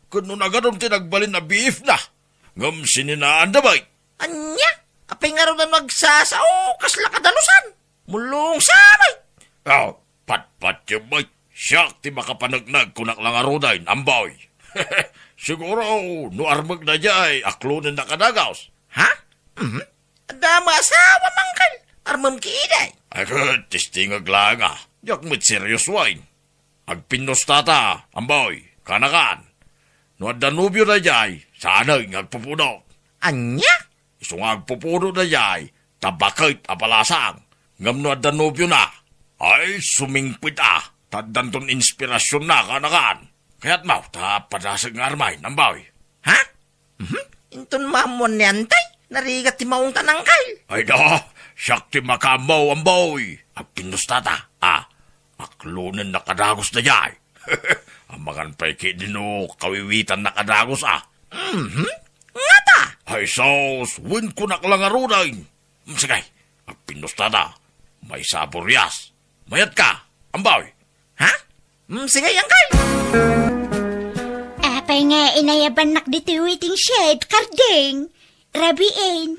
Ken no nagadun ti nagbalin a B F na. Ngem sininaanda met. Ania? Apay ngarud a no agsasao? Kasla kadalusan. Mulong sa met. Oh, patpatyo met. Siak ti makapaneknek, kunak la ngaruden, Amboy. Siguro, no armek daydiay, aklonennak a dagus. Ha? Mhm. Adda met asawam, Uncle. Armem ketdi. Ay, ket, testingek laeng a. Diak met seriosoen. Agpinnustata, Amboy, kanakan. No adda nobio daydiay, saanen nga agpupudot. Ania? Isu nga agpupuno daydiay, ta baket a palasang. Ngem no adda nobiona, ay, sumingpet a, ta addanton inspirasionna, kaanakan. Kayatmo, ta padasek nga armayen, Amboy. Ha? Mhm. Inton maammuan ni Antay, narigat ti maungtan, Angkel. Ay da, siak ti makaammo, Amboy. Agpinnusta ta. Ah, aklonennak a dagus daydiay. Amangan pay ketdi no kawiwitannak a dagus, ah. Mhm. Ngata? Ay sus, wen kunak la ngaruden. Mm, sige, agpinnusta ta. Maysa a burias. Mayatka, Amboy. Ha? Mm, sige, Angkel. Apay nga inayabannak ditoy waiting shed, Kardeng? Rabiin.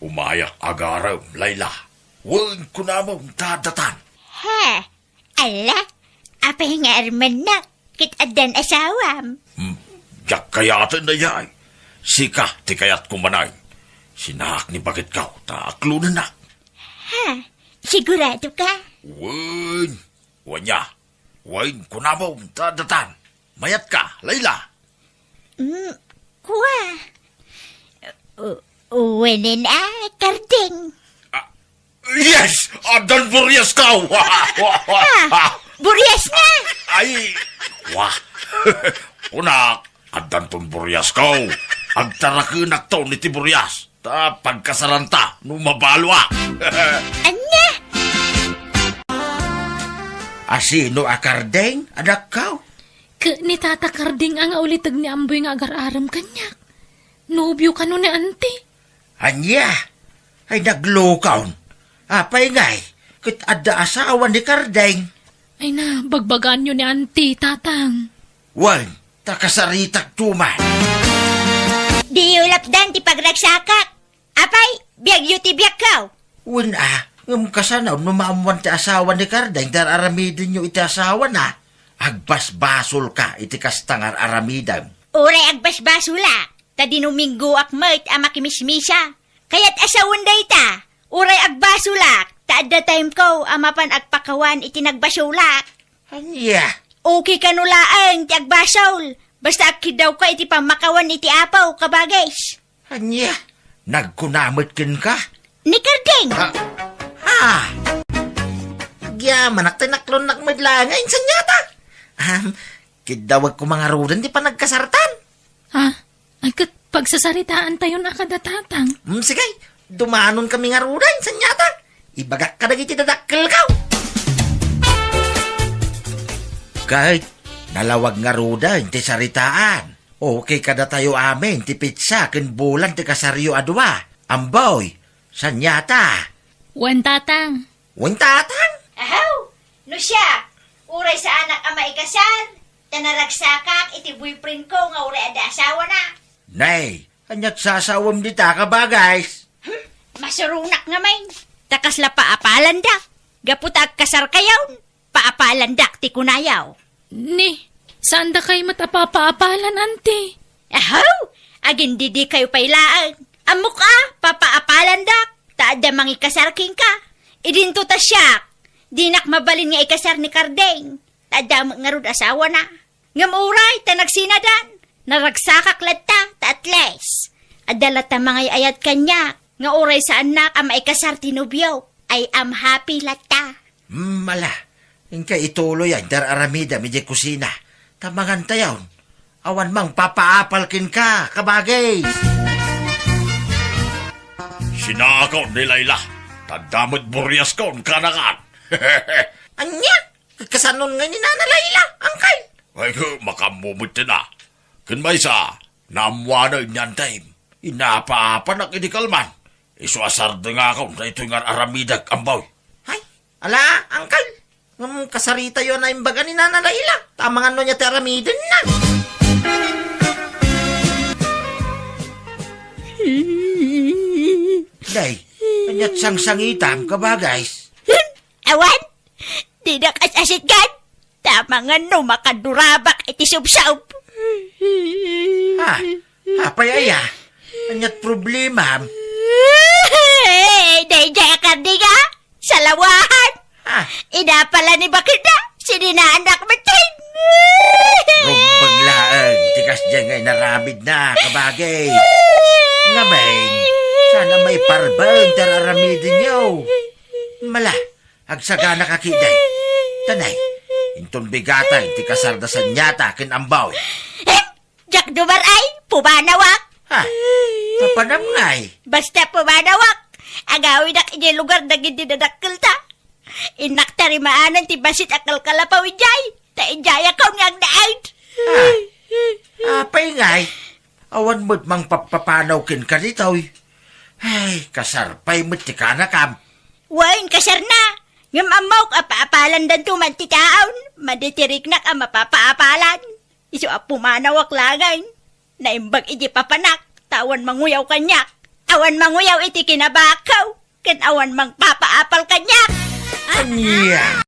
Umayak agarem, Layla. Wen kunamon ta datan. Ha? Ala, apay nga armennak ket addan asawam? Hmm, diak kayaten daydiay. Sika ti kayatko manen. Sinaak ni baketko ta aklonennak. Ha? Sigurado ka? Wen, wen ya. Wen, kunamon ta datan. Mayatka, Layla. Mm, kua. U-, wenen a, Kardeng. Ah, yes! Addan buriasko! Ah, burias nga! Ay, wa. Kunak, addanton buriasko. Agtarakenakton iti burias. Ta pagkasaranta no mabaloak. Ania? Asino a Kardeng, adakko? Ket ni Tata Kardeng a nga uliteg ni Amboy nga agar-arem kaniak. Nobio kano ni Auntie. Ania? Ay, naglokon. Apay ngay, ket adda asawa ni Kardeng. Ay na, bagbagaanyo ni Auntie, Tatang. Wen, ta kasaritak tuman. Diyo lapdan ti pagragsakak. Apay, biagyo ti biagko. Wen a, ngem kasano no maammuan ti asawa ni Kardeng, dar-aramidenyo iti asawana? Agbasbasolka iti kasta nga ar-aramidem. Uray agbasbasolak, ta dinuminggoak met a makimismisa. Kayat a sawen dayta, uray agbasolak, ta adda timeko a mapan agpakawan iti nagbasolak. Ania? Okay kano laeng ti agbasol, basta agkiddawka iti pammakawan iti Apo, kabagis. Ania? Nagkuna met kenka? Ni Kardeng! Ah, ah! Agyamanak ti naklonnak met laeng, insanyata. Ahem, kiddawek koma ngaruden ti panagkasartan. Ah, ay ket pagsasaritaantayon a kada, Tatang. Hmm, sige, dumanonkami ngaruden, insanyata. Ibagak kadagiti dadakkelko. Ket nalawag ngaruden ti saritaan. Okay kadatayo amin ti petsa ken bulan ti kasaryo a dua. Amboy, sanyata. Wen, Tatang. Wen, Tatang? Ahaw! No siak, uray saanak a maikasar, ta naragsakak iti boyfriendko nga uray adda asawana. Nay, aniat sasawem dita, kabagis? Hmm, masuronak ngamin. Ta kasla paapalanda, gapu ta agkasarkayon. Paapalandak ti kunayo. Ni, saandakayo met a papaapalan, Auntie? Ahaw! Agindidikayo pay laeng. Ammok a, papaapalandak, ta adda mangikasar kenka. Idinto ta siak, dinak mabalin nga ikasar ni Kardeng, ta adda met ngarud asawana. Ngem uray ta nagsinadan, naragsakak latta, ta at least, adda latta mangay-ayat kaniak, nga uray saannak a maikasar ti nobio, I am happy latta. Hmm, ala, inka ituloy ay dar-aramidem idiay kusina, ta mangantayon. Awan mangpapaapal kenka, kabagis. Sinaakon ni Layla, ta adda met buriaskon, kaanakan. Ania? Kasanon ngay ni Nana Layla, Angkel? Ay, makaammo met ti na. Ken maysa, naammoanak ni Antem. Inapaapanak idi kalman. Isu a sardengakon daytoy nga ar-aramidek, Amboy. Ay, ala, Angkel. Ngem kasaritayo a naimbaga ni Nana Layla. Ta amangan no ania ti aramidenna. Day, aniat sangsangitam, kabagis? Awan, dinak as-asitgan. Ta amangan no makadurabak iti subsob. Ha? Apay aya? Aniat problemam? Daydiay a Kardeng a salawahan. Ha? Inapala ni baketna, sininaannak metten. Rumbeng laeng ti kasdiay nga inaramidna, kabagis. Ngem, Ania may parbaen ti ar-aramidenyo? Mala, agsagana ka kidi. Tanay, inton bigatan ti kasar da Sanyata ken Amboy. Eh, Jack Dumar ay, pumanawak. Ha? Papanam ngay? Basta pumanawak, agawidak idiay lugar dagiti dadakkelta. Innak tarimaanan ti bassit a kalkalapaw idiay, ta idiay a kawn nga agnaed. Ha? Apay ngay? Awan met mangpapapanaw kenka ditoy. Ay, kasar pay met ti kanakam. Wen, kasarna. Ngem ammok a paapalandanto man ti taon, madi ti riknak a mapapaapalan. Isu a pumanawak laeng. Naimbag iti papanak, ta awan manguyaw kaniak. Awan manguyaw iti kinabakko, ken awan mangpapaapal kaniak. Ania?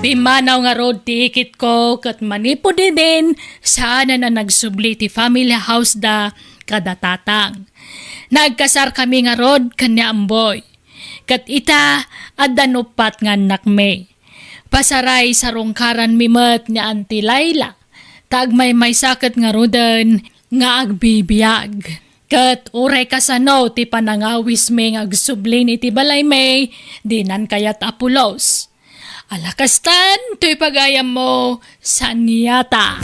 Pimmanaw ngarud ti ikitko ket manipud idin, saanen a nagsubli ti family house da kada tatang. Nagkasarkami ngarud ken ni Amboy. Ket ita, adda uppat nga annakmi. Pasaray sarungkaranmi met ni Auntie Laila, ta agmaymaysa ket ngaruden nga agbibiag. Ket uray kasano ti panangawismi nga agsublin iti balaymi, dinan kayat a pulos. Ala kastan, toy pagayammo, Sanyata.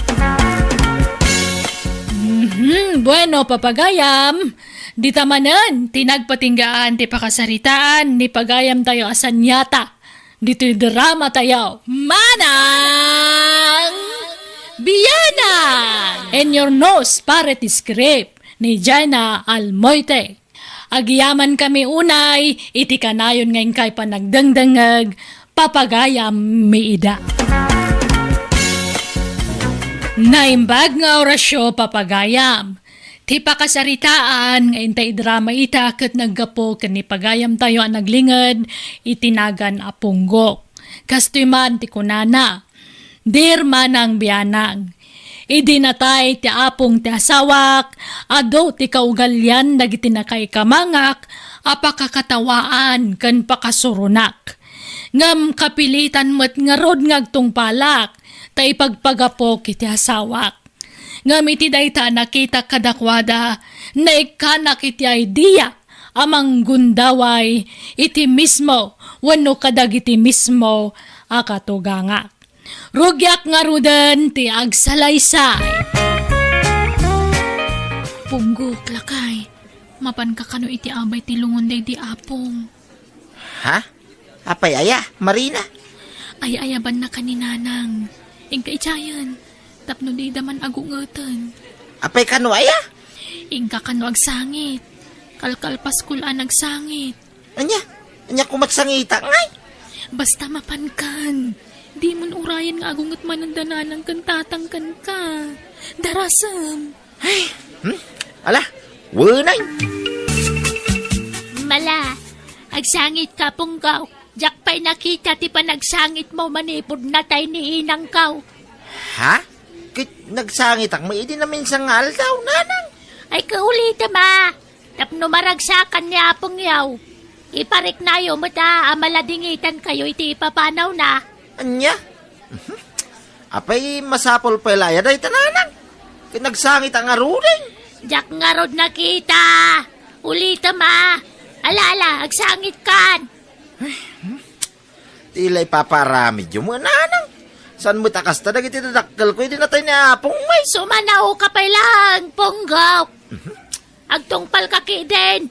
Mhm, bueno, papagayam, dita manen ti nagpatinggaan ti pakasaritaan ni pagayamtayo a Sanyata. Ditoy drama tayo, Manang Bianang! In your nose, pare ti script ni Jaina Almoite. Agyamankami unay iti kanayon nga inkay panagdengdengngeg, papagayam mi ida. Naimbag nga orasyo, papagayam. Ti pakasaritaan nga intay idrama ita ket naggapu ken ni pagayamtayo a naglinged iti nagan a Punggok. Kastoy man ti kunana, "Dear Manang Bianang, idi natay ti apong ti asawak, adu ti kaugalian dagiti nakaikamangak a pakakatawaan ken pakasuronak. Ngem kapilitan met ngarud nga agtungpalak ta ipagpagapok iti asawak. Ngem iti dayta a nakitak kadakuada, naikkanak iti idea a manggundaway iti mismo wenno kadagiti mismo a katugangak. Rugiak ngaruden ti agsalaysay." Punggok, lakay, mapanka kano iti abay ti lungon daydi apong? Ha? Apay aya, Marina? Ay-ayabanna ka ni Nanang. Inka idiayen, tapno dida man agungeten. Apay kano aya? Inka kano agsangit. Kalkalpaskol a nagsangit. Ania? Ania koma ti sangitak ngay? Basta mapankan. Dimon urayen nga agunget manen da Nanang ken Tatang kenka. Darasem. Ay, hmm? Ala, wenay. Mala, agsangit ka, Punggok. Diak pay nakita ti panagsangitmo manipud natay ni inangko. Ha? Ket nagsangitak met idi naminsan nga aldaw, Nanang. Ay, kaulita ma. Tapno maragsakan ni apongyo, ipariknayo met a, a maladingitankayo iti ipapanawna. Ania? Mhm. Apay, masapul pay la aya dayta, Nanang? Ket nagsangitak ngaruden. Diak ngarud nakita. Ulitem a. Ala, ala, agsangitkan. Ti la ipapaaramidyo met, Nanang. Saan met a kasta dagiti dadakkelko idi natay ni apong met? Sumanaoka pay laeng, Punggok. Mhm. Agtungpalka ketdin.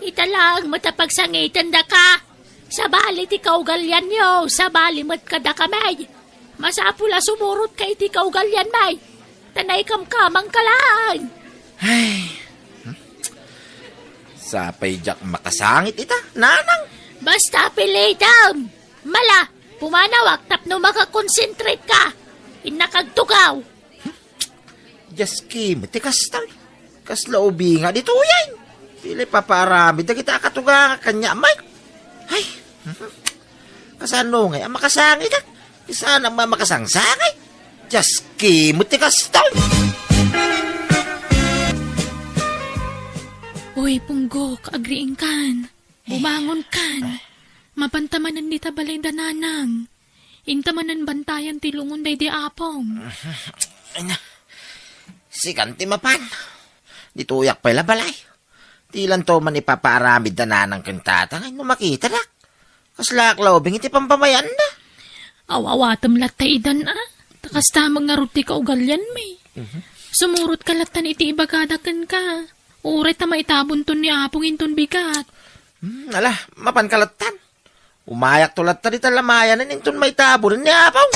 Ita laeng met a pagsangitendaka. Sabali ti kaugalianyo, sabali met kadakami. Masapul a sumurotka iti kaugalianmi. Ta naikamkamangka laeng. Ay. Hmm? Sapay diak makasangit ita, Nanang. Basta pilitem. Mala, pumanawak tapno makakonsentrate ka. Innak agtugaw. Dios ki met ti kasta. Kasla ubing nga ditoyen. Ti la ipapaaramid dagiti a katugangak kaniak met. Ay, mhm. Kasano ngay a makasangitak? Ti saanak a makasangsangit. Dios ki met ti kasta. Uy, Punggok, agriingkan. Bumangonkan. Mapanta manen dita balay da Nanang. Inta manen bantayan ti lungon daydi apom. Ay na, sikan ti mapan. Ditoyak pay la balay. Dilanto man ipapaaramid da nanang ken tatang no makitadak. Kaslaak la ubing iti pampamayanna. Aw-awatem latta idan a. Ta kasta met ngarud ti kaugalianmi. Mhm. Sumurotka lattan iti ibagada kenka. Uray ta maitabonton ni Apong inton bigat. Hmm, ala, mapanka lattan. Umayakto latta dita lamayanen inton maitabon ni Apong.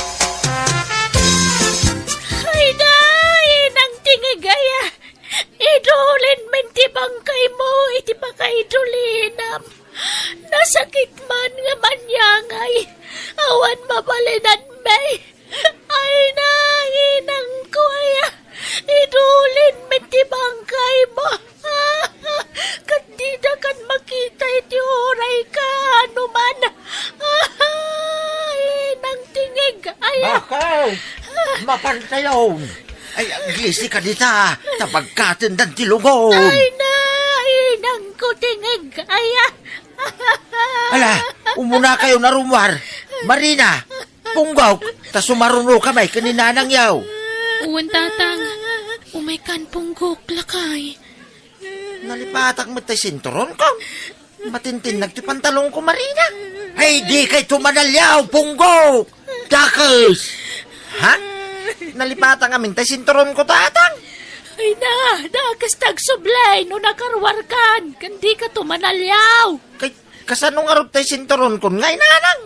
Ay, day, nang tingig aya. Idulinmin ti bangkaymo iti pakaidulinam. Nasakit man nga manyangay. Awan mabalinanmi. Ay na, inangko aya. Idulinmin ti bangkaymo. Ket didakan makita iti uray kaano man. Ay, nang tingig aya. Bakit? Mapantayon. Ay, aglisi ka dita. Tabagkaten dan ti lugod. Ay na, inangko tingig aya. Ala, umunakayon a rummuar. Marina, Punggok, ta sumarunoka met ken ni Nanang yaw. Wen, Tatang. Umaykan, Punggok, lakay. Nalipatak met ti sinturonko. Matintinnag ti pantalonko, Marina. Ay, dikay tumanalyaw, Punggok! Dakes! Ha? Nalipatak amin ti sinturonko, Tatang. Ay na, dakes ti agsubli no nakaruarkan, ken dika tumanalyaw. Kay, kasano ngarud ti sinturonkon ngay, Nanang?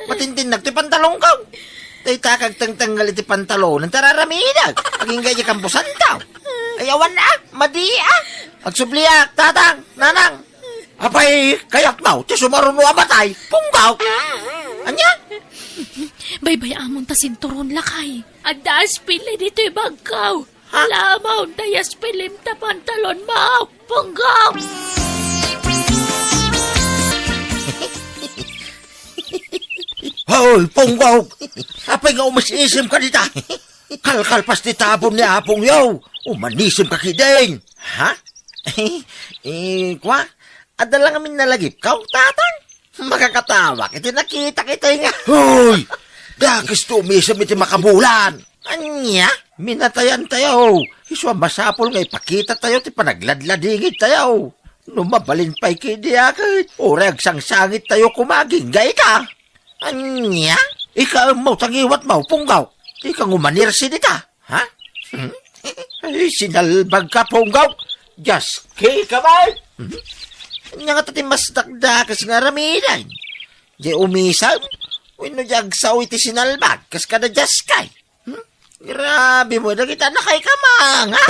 Matintinnag ti pantalonko. Tay ta kagtengtengngel iti pantalon, ta raramidak. Agingga iti kamposanto. Ay, awan a, madi a. Agsubliak, Tatang, Nanang. Apay, kayatmo, ti sumaruno a matay, Punggok. Ania? Baybay-amon ta sinturon, lakay. Adda aspili ditoy bagko. Ha? Ala, maunday aspilim ta pantalon mo, Punggok! Hoy, Punggok! Apay nga umis-isim ka dita? Kalkalpas ti tabon ni Apong yaw. Umanisim ka kidin. Ha? Eh, kwa? Adda lang amin nalagipko, Tatang. Makakatawak iti nakitak itay nga. Hoy! Dakes ti umisem iti makabulan. Ania? Minatayan tayo. Isu a masapul nga ipakita tayo ti panagladladingit tayo. No mabalin pay kidi aket, uray agsangsangit tayo koma agingga ita. Ania? Ikaemmo ta ngiwatmo, Punggok. Ika ngumanirsi dita. Ha? Hmm? Ay, sinalbag ka, Punggok. Just kick ka, bay. Hmm? Anya nga ta ti mas dakdakes nga aramiden? Di umisem? Wenno di agsao iti sinalbag, kas kada just kay? Hmm? Grabe mo, dagita na kay kamang, ha?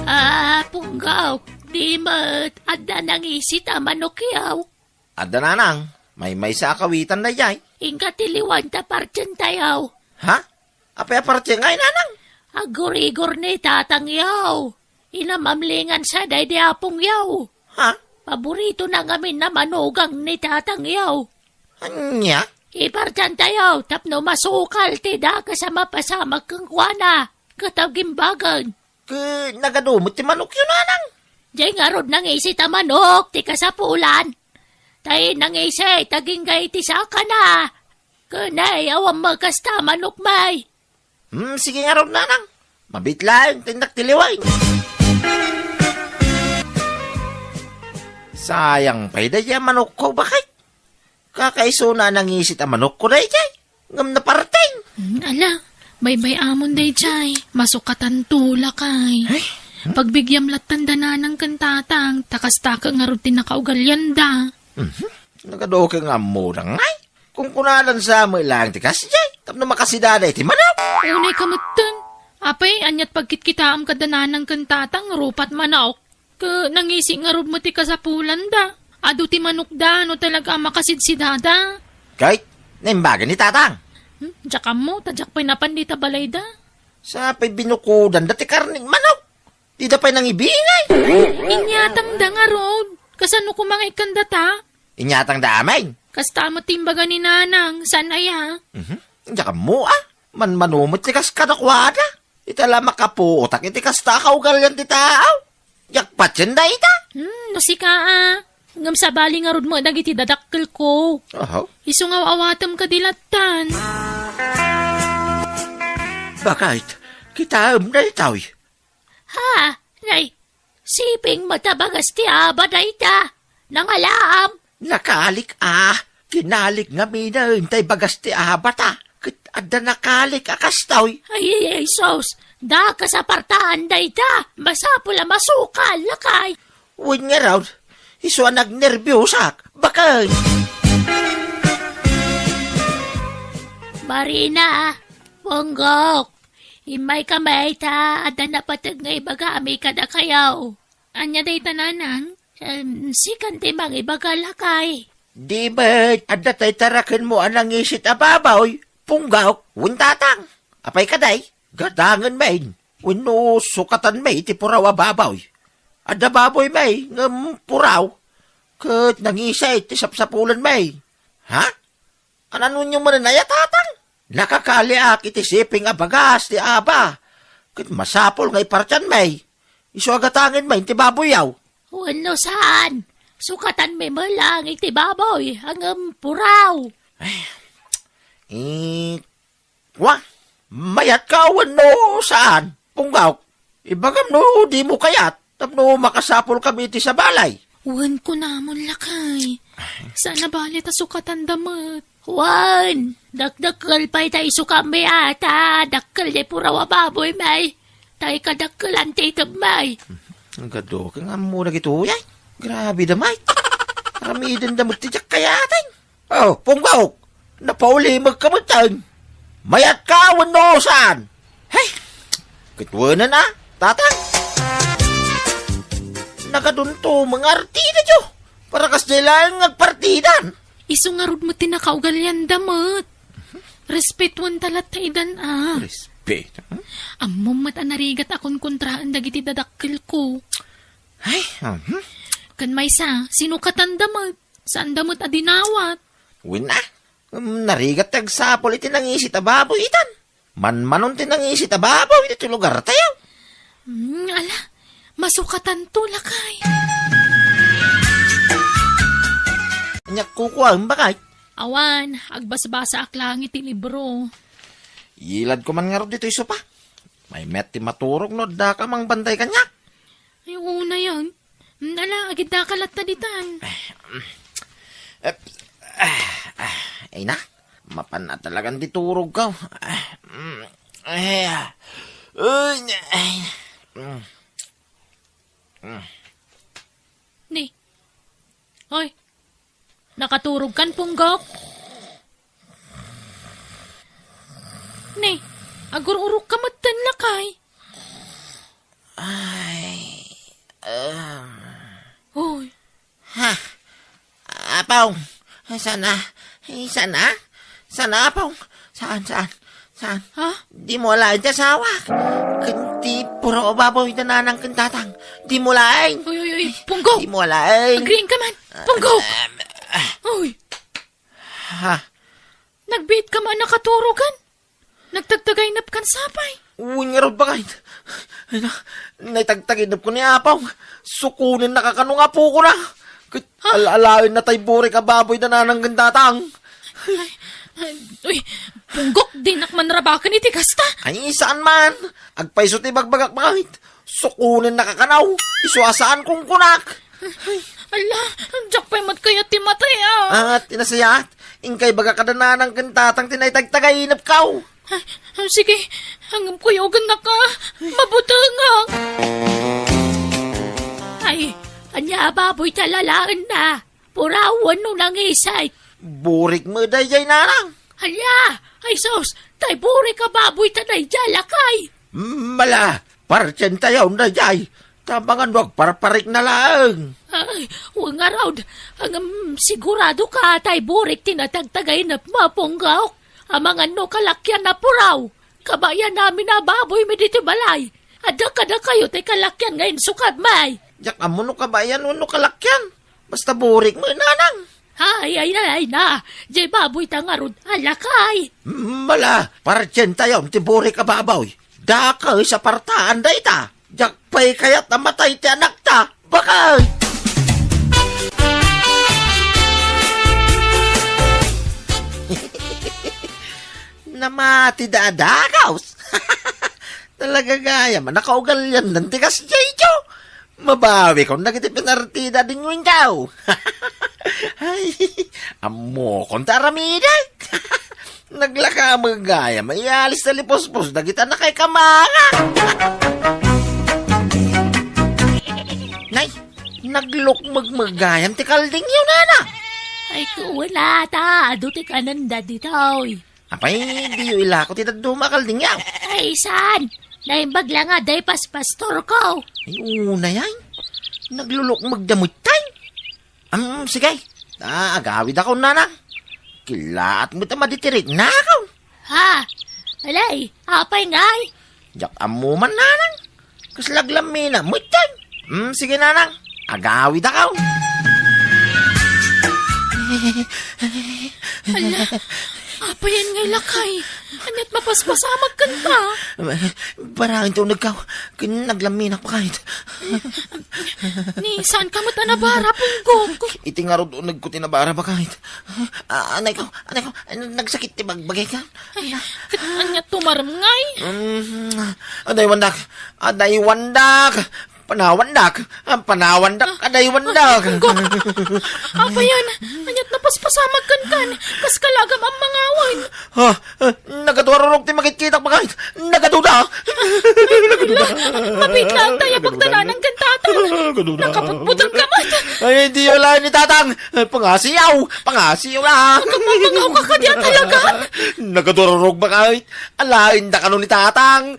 Ah, Punggok, di met, adda nangisit a manok yaw. Adda nanang, maymaysa a kawitan daydiay. Inka ti liwan ta partien tayo. Ha? Apay a partien ngay, Nanang? Agurigor ni Tatang yaw. Inamamlingan sa daydi Apong yaw. Ha? Paborito na ngamin na manugang ni Tatang yaw. Ania? Ipartian tayo tapno masukal ti dakes a mapasamak kenkuana ket agimbagen. Ket nagadu met ti manokyo, Nanang? Diay ngarud nangisit a manok ti kasapulan. Tay nangisit agingga iti sakana. Ken ay, awan met kasta manok, may. Hmm, sige ngarud, Nanang. Mabit laeng ti innak ti liwen. Sayang pay daydiay a manokko, baket. Kakaisuna a nangisit a manokko daydiay. Ngem naparten. Hmm, ala, baybay-amon daydiay. Masukatanto, lakay. Ay? Pagbigyam lattan da Nanang ken Tatang, ta kasta ket ngarud ti nakaugalianda. Mhm. Nagaduke nga ammoda ngay. Kunkunadan sa met laeng ti kasdiay, tapno makasidada iti manok. Unay ka metten. Apay, aniat pagkitkitaem kada Nanang ken Tatang, rupat manok. Ket nangisi ngarud met ti kasapulanda. Adu ti manokda no talaga a makasidsidada. Ket, naimbag ni Tatang. Hmm, diak ammo, ta diak pay napan dita balayda. Sa pay binukudanda ti karne ti manok. Dida pay nangibingay. Inyatangda ngarud. Kasano koma nga ikkandata? Inyatangda amin. Kasta met ti imbaga ni Nanang, saan aya? Mhm. Diak ammo, a. Manmano met ti kas kadakuada. Ita la makapuotak iti kasta a kaugalian ti tao. Diak patien dayta. Hmm, no sika a. Ngem sabali ngarud met dagiti dadakkelko. Aha. Isu nga aw-awatem kadi lattan. Bakit? Kitaem daytoy. Ha? Nay, siping met a bagas ti aba dayta. Nangalaam. Nakalik a. Kinalik ngaminen tay bagas ti abata. Ket adda nakalik a kastoy. Ay, ay, ay, sus. Dakes a partaan dayta. Masapul a masukal, lakay. Wen ngarud, isu a nagnerbiosak. Bakit? Marina, Punggok, immaykami ta adda napateg nga ibagami kadakayo. Ania dayta, nanang? Em, sikan ti mangibaga, lakay. Di met, adda tay tarakenmo a nangisit a baboy, Punggok, wen tatang. Apay kadi? Gatangen main, wenno sukatan main ti puraw a baboy. Adda baboy main, ngem puraw. Ket nangisit ti sapsapulan main. Ha? Ananonyo manen aya, tatang? Nakakaliak iti siping a bagas ti aba. Ket masapul nga ipartian main. Isu a gatangen main ti baboyyo. Wenno saan? Sukatan mi met lang iti baboy, ngem puraw. Ay, eh, Wa, mayatka wenno saan? Punggok, ibagam no dimo kayat tapno makasapulkami iti sabali. Wen kunamon, lakay. Saan a bale ta sukatanda met. Wen, dakdakkel pay ta isukatmi a ta dakkel ti puraw a baboymi. Tay kadakkelan ti itedmi. Ang gado, kang ammo dagitoy, ay. Grabe da, Mike. Aramidenda met ti diak kayaten. Oh, Punggok! Napaulimekka metten! Mayatka wenno saan? Hey! Ket wen a, tatang! Nagadunto nga artidayo! Para kasdiay laeng nga agpartidan! Isu ngarud met ti nakaugalianda met. Respetuenta latta idan a. Respet, ha? Ammom met a narigat a konkontraen dagiti dadakkelko. Ay, mhm. Ken maysa, sinukatanda met. Saanda met a dinawat. Wen a, ngem narigat ti agsapul iti nangisit a baboy itan. Manmanon ti nangisit a baboy iti lugartayo. Hmm, ala, masukatanto, lakay. Ania kukuam, bakay? Awan, agbasbasaak lang iti libro. Iladko man ngarud ditoy sopa. Mayat ti maturog no addaka mangbantay kaniak. Ay, unayen. Mm, ala, agiddaka latta ditan. Eh, eh, eh, ay na, mapan na talagan ti turogko. Eh, mm, eh, ah. Ay, ay, mm, mm. Ni. Hoy. Nakaturogkan, Punggok? Ni, agururok ka metten, lakay. Ay, um. Hoy. Ha? Apong, saan a? Saan a? Saan a, Apong? Saan, saan? Saan? Ha? Dimo alaen ti asawak. Ken ti puraw a baboy da nanang ken tatang. Dimo alaen. Uy, uy, uy, Punggok! Dimo alaen. Agriing ka man. Punggok! Um, ah. Uy. Ha? Nagbiit ka man a nakaturogan? Nagtagtagaynepkan sapay? Wen ngarud, bakay. Ay na, naitagtagaynepko ni Apong. Sukonennaka kano nga apokona. Ket ha? Al-alaenna tay burik a baboy da nanang ken tatang. Ay, ay, uy, Punggok, dinak man rabaken iti kasta. Ay, saan man. Agpayso ti ibagbagak, bakay. Sukonennaka kano. Isu a saan kunkunak. Ala, diak pay met kayat ti matay, a. Ah, ti nasayaat. Inkay baga kada nanang ken tatang ti naitagtagaynepko. Ah, ah, sige, ngem kuyogennaka. Mabutengak. Ay, ania a baboy ti alaenna? Puraw wenno nangisit? Burik met daydiay, nanang. Ala, ay sus, tay burik a baboy ta daydiay, lakay. Mala, partientayon daydiay. Ta amangan no agparparikna laeng. Ay, wen ngarud, ngem siguradoka tay burik ti natagtagaynepmo, Punggok? Amangan no kalakian a puraw. Kabayan amin a baboymi ditoy balay. Adda kadakayo ti kalakian nga insukatmi. Diak ammo no kabayan wenno kalakian. Basta burik met, nanang. Ay, ay, ay, ay na. Diay baboyta ngarud a lakay. Mala, partientayon ti burik a baboy. Dakes a partaan dayta. Diak pay kayat a matay ti anakta. Bakay! Namati da a dakes. Talaga gayam a nakaugaliandan ti kasdiay, Joe. Mabawikon dagiti pinartida a dingguen, Joe. Ay, ammokon ti aramidek. Naglaka met gayam a ialis ti lipuspos dagiti a nakaikamangak. Nay, naglukmeg met gayam ti kaldingyo, nana. Ay, kuwala ta, adu ti kanenda ditoy. Apay, diyo ilako ti dadduma a kaldingyo? Ay, saan? Naimbag la nga adda paspastorko. Ay, unay ay. Naglulukmegda metten. Am, sige. Ah, agawidakon, nanang. Kilaat met a madi ti riknakon. Ha? Alay, apay ngay? Diak ammo man, nanang. Kasla aglammina metten. Hmm, sige, nanang. Agawidakon. Ala, apayen ngay lakay? Ania't mapaspasamak kenka? Barang ti unegko. Ken naglamminak, bakayt. Ni, saanka met a nabara, Punggok? Iti ngarud unegko ti nabara, bakayt. Ah, anayko, anayko, nagsakit ti bagbagayko. Ay, ket ania tumarem ngay? Mm, adaywandak, adaywandak. Panawandak, ah, panawandak, adaywandak. Punggok. Apayen, ania't napaspasamak kenka? Kaskala agam a mangawen. Ha? Ah, nagaduarurog ti makitkitak, bakayt. Nagaduda. Ay, ala, mabitla ta ya pagdananan ken tatang. Nagaduda. Nakaputputengka met. Ay, diyo laeng ni tatang. Pangasiaw! Pangasiaw la! Mangawka kadi a talaga? Nagaduarurog, bakayt. Alaenda kano ni tatang.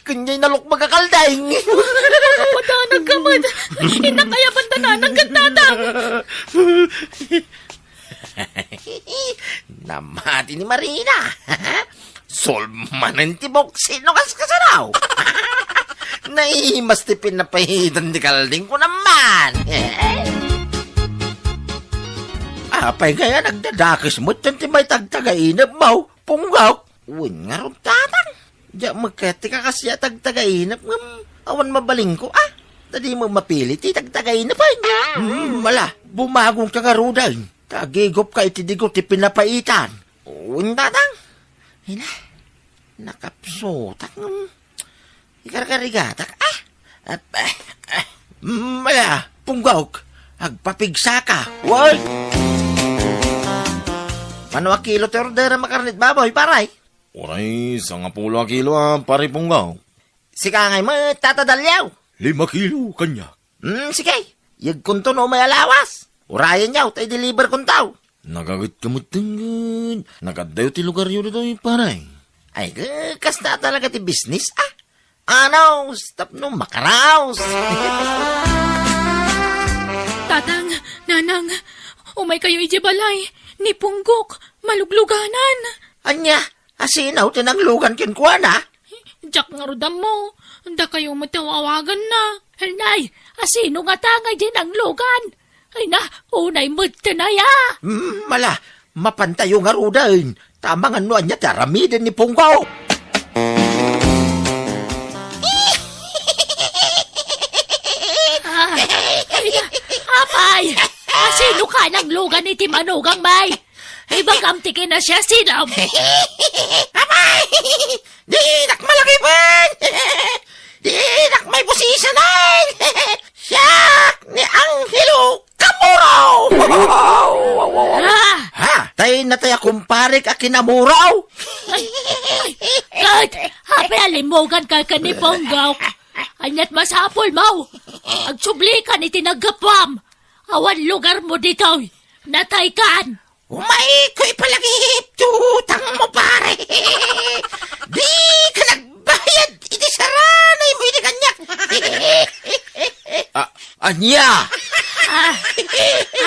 Ken diay nalukmeg a kalding. Makapadanag ka met. Innak aya pagdananan ken tatang. Namati ni Marina. Solve manen ti boksing no kaskasaraw. Naimas ti pinapahitan ti kalding ko naman. Apay ngay a nagdadakes met ti may tagtagainep mo, Punggok? Wen ngarud, tatang. Diak met kayat ti kakasdiak a tagtagainep ngem awan mabalin ko, a. Ta dimo mapili ti tagtagainep, ay. Hmm, ala, bumagonka ngaruden. Ta agigupka iti digo ti pinapahitan. Wen, tatang. Ina, nakapsutak ngem ikarkarigatak, a. Ah, ah, ah. Mm, ala, Punggok, agpapigsaka. Wen! Mano a kilo ti orderem a karnit baboy, pare? Uray, sangapulo a kilo a, pare Punggok. Sika ngay met, Tata Dalyaw. Lima kilo, kaniak. Hmm, sige. Yegkonto no umay a lawas. Urayenyo, ta i-deliver konto. Nagaget ka met tengged. Nagaddayo ti lugaryo ditoy, pare. Ay, ge-, kasta talaga ti business, a. Anaw, tapno makaraos. Tatang, nanang, umay kayo iti balay. Ni Punggok, malugluganan. Ania, asino ti nanglugan kenkuana? Diak ngarud ammo. Dakayo met ti aw-awaganna. Nay, asino ngata ngay ti nanglugan? Ay na, unay met ti naya. Mm, ala, mapantayo ngaruden. Ta amangan no ania ti aramiden ni Punggok. Ah, ay na, apay, asino ka nanglugan iti manugangmi? Ibagam ti kinasiasiam. Apay! Dinak malagipen! Dinak maibusisanen! Siak ni Angelo Kamuraw! Ah! Ha? Tay natay a kumparek a kinamuraw? Ay, ay, Kurt, apay a limmuganka ken ni Punggok? Ania't masapulmo? Agsublikan iti naggapuam. Awan lugarmo ditoy. Nataykan. Umayko ipalagip ti utangmo, pare. Dika nagbayad iti saranaymo idi kaniak. Ah, ania? Ah,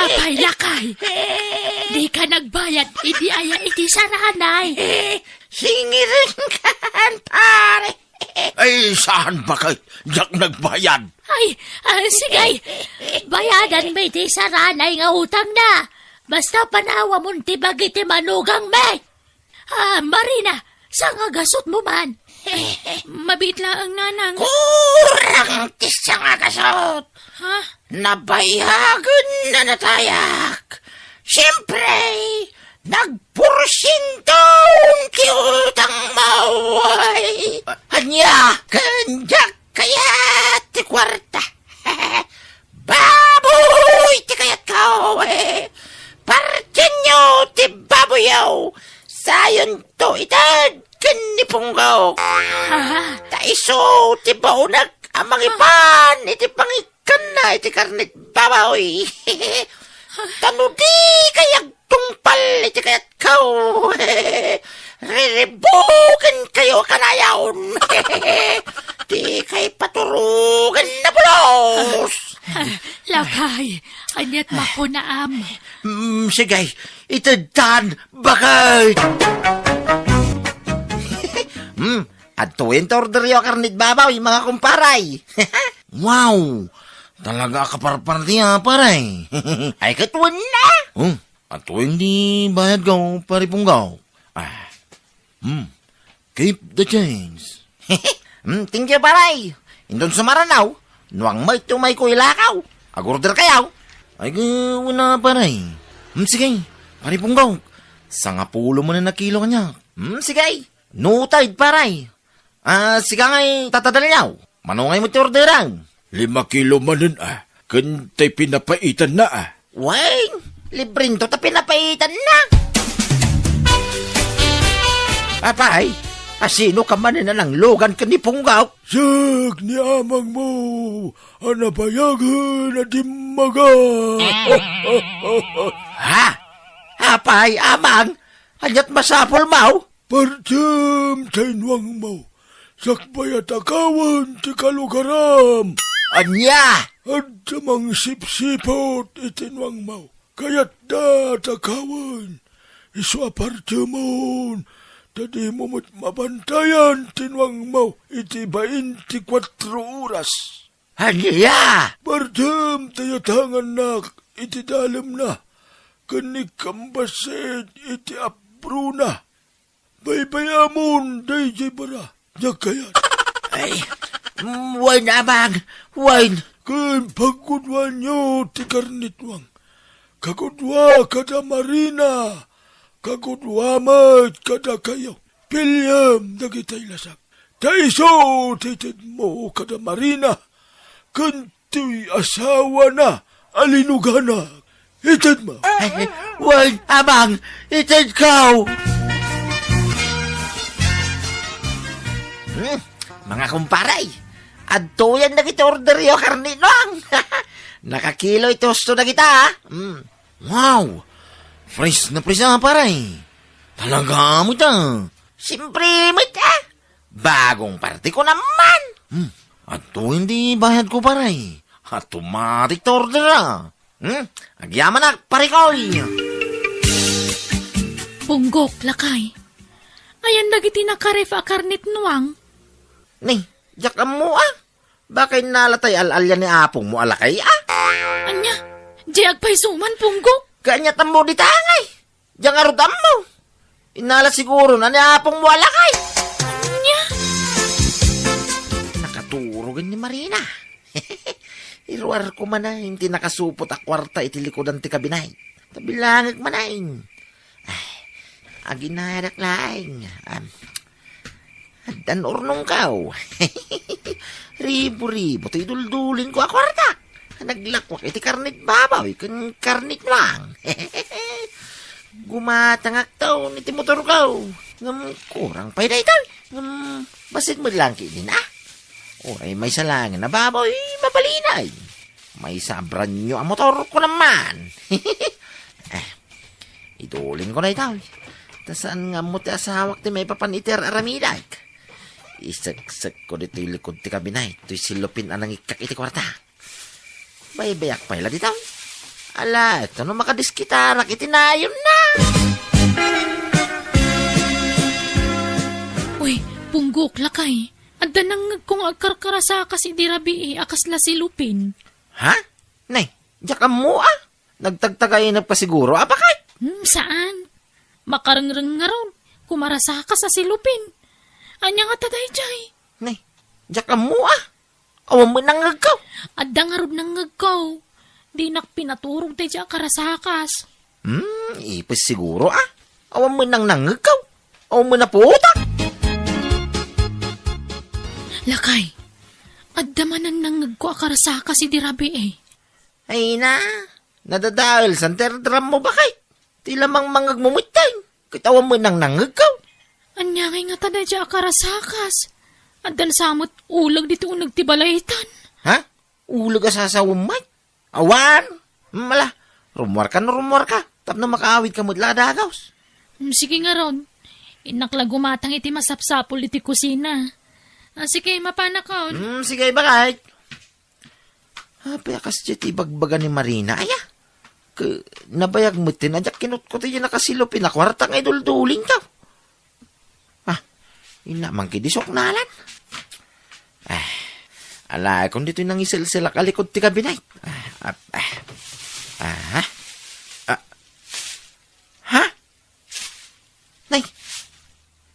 apay, lakay? Dika nagbayad idi aya iti saranay? Singirenkan, pare. Ay, saan, bakay? Diak nagbayad. Ay, ah, sige. Bayadanmi ti saranay nga utangna. Basta panawamon ti bagi ti manugangmi. Ah, Marina, sangagasutmo man. Mabiit laeng, nanang. Kurang ti sangagasut. Ha? Nabayagen na natayak. Siyempre, nagpur- Porsientong ti utangmo. Ay, ania? Ken diak kayat ti kuarta. Baboy ti kayatko. Partienyo ti baboyyo. Sayonto ited ken ni Punggok. Ta isu ti baonek a mangipan iti pangikkanna iti karnit baboy. Ta no dikay agtungpal iti kayatko, riribukenkayo a kanayon. Dikay paturogen a pulos. Lakay, aniat makunaam? Mm, sige, itedtan, bakit? Hmm, adtoyen ti orderyo a karnit baboy, mga kumparay. Wow! Talaga a kaparparti a, pare. Ay, ket wenno. Hmm, adtoyen ti bayadko, pare Punggok. Ah. Hmm. Keep the change. Hmm, thank you, pare. Inton sumaranaw, nuang met ti umayko ilakaw. Agorderkayo. Ay, ket wenno, pare. Hmm, sige. Pare Punggok, sangapulo manen a kilo kaniak. Hmm, sige. Noted, pare. Ah, sika ngay tatadalyaw. Mano ngay met ti orderam? Lima kilo manen, a, ken tay pinapaitanna, a. Wen, librento ta pinapaitanna. Apay, asino ka manen a nanglugan ken ni Punggok? Siak ni amangmo a nabayagen a dimmaga. Ha? Apay, amang, aniat masapulmo? Partiem tay nuangmo, sakbay a takawen ti kalugaram. Ania? Adda mangsipsiput iti nuangmo. Kayatda a takawen. Isu a partiemon, ta dimo met mabantayan ti nuangmo iti bainti kuatro oras. Ania? Partiem ta iyatangannak iti dalemna, ken ikkambasit iti abrona. Baybay-amon daydiay bara, diak kayat. Ay, mm, wen, amang, wen. Ken paggudoanyo ti karnit nuang. Kagudua kada Marina, kagudua met kadakayo. Piliem dagitay lasak. Ta isu ti itedmo kada Marina, ken ti asawana a linuganak. Itedmo. Ay, wen, amang, itedko. Hmm, mga kumparay, adtoyen dagiti orderyo a karnit nuang. Nakakilo iti husto dagita, a. Hmm. Wow! Fresh na fresh a, pare. Talaga met a. Siyempre met a. Bagong parti ko naman. Hmm. Adtoyen ti bayadko, pare. Automatic ti order, a. Hmm? Agyamanak, parekoy. Punggok, lakay. Ayan dagiti nakaref a karnit nuang. Ni, diak ammo, a. Baka innala tay al-alia ni apongmo a lakay, a? Ania? Diay agpayso man, Punggok? Kaaniat ammo dita ngay? Diay ngarud ammo? Innala siguro na ni apongmo a lakay. Ania? Nakaturogen ni Marina. Iruarko manen ti nakasupot a kuarta iti likudan ti kabinet. Ta bilangek manen. Ay, aginayadak laeng. Am, addan urnongko. Ribu-ribu ti duldulinko a kuarta. Naglakuak iti karnit baboy ken karnit nuang. Gumatangakton iti motorko. Ngem kurang pay daytoy. Ngem bassit met laeng ketdin, a. Uray maysa laengen a baboy, mabalinay. Maysa a brand new a motor, kunam man. Eh, idulinko daytoy. Ta saan nga ammo ti asawak ti maipapan iti ar-aramidek. Iseksekko ditoy likud ti kabinet, toy silupin a nangikkak iti kuarta. Baybayak pay la ditoy. Ala, ito no makadiskitarak iti nayonna. Uy, Punggok, lakay. Adda nangngegko nga agkarkarasakas idi rabii a kasla silupin. Ha? Nay, diak ammo, a. Nagtagtagainepka siguro, a, bakit? Hmm, saan? Makarengreng ngarud, kumarasakas a silupin. Ania ngata daydiay? Nay, diak ammo, a. Awan met nangngegko. Adda ngarud nangngegko. Dinak pinaturog daydiay a karasakas. Hmm, ipis siguro, a. Awan met nangnangngegko. Awan met napuotak. Lakay, adda manen nangngegko a karasakas idi rabii. Ay na, nadadael, santer drammo bakay. Ti lamang mangngegmo metten. Ket awan met nangnangngegko. Ania ngay ngata daydiay a karasakas? Addan sa met uleg ditoy uneg ti balaytan. Ha? Uleg a sasawem met? Awan! Mala, rummuarka no rummuarka, tapno makaawidka met la a dagus. Mm, sige ngarud. Innak la gumatang iti masapsapul iti kusina. Ah, sige, mapanakon. Mm, sige, bakay. Apay a kasdiay ti ibagbaga ni Marina, aya? Ke, nabayag metten a diak kinutkot iti nakasilup a kuarta nga iduldulingko. Ah, inna man kidi suknalan. Ah, alaekon ditoy nangiselselak a likod ti kabinet. Ah, ap-, ah. Ah, ha? Ah. Ha? Nay,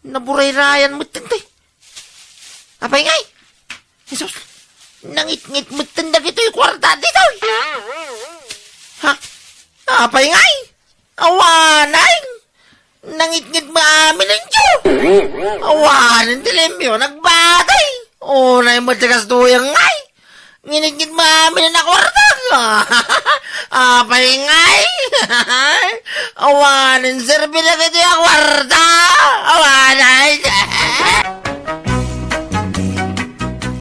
naburayrayan metten ti. Apay ngay? Jesus, nangitngit metten dagitoy kuarta ditoy. Ha? Apay ngay? Awanen! Nangitngit maamin inyo! Awanen ti limpio, nagbatay! Unay met ti kastoy ngay! Nginitngit maamin a kuarta! Apay ngay! Awanen serbi dagitoy a kuarta! Awanen!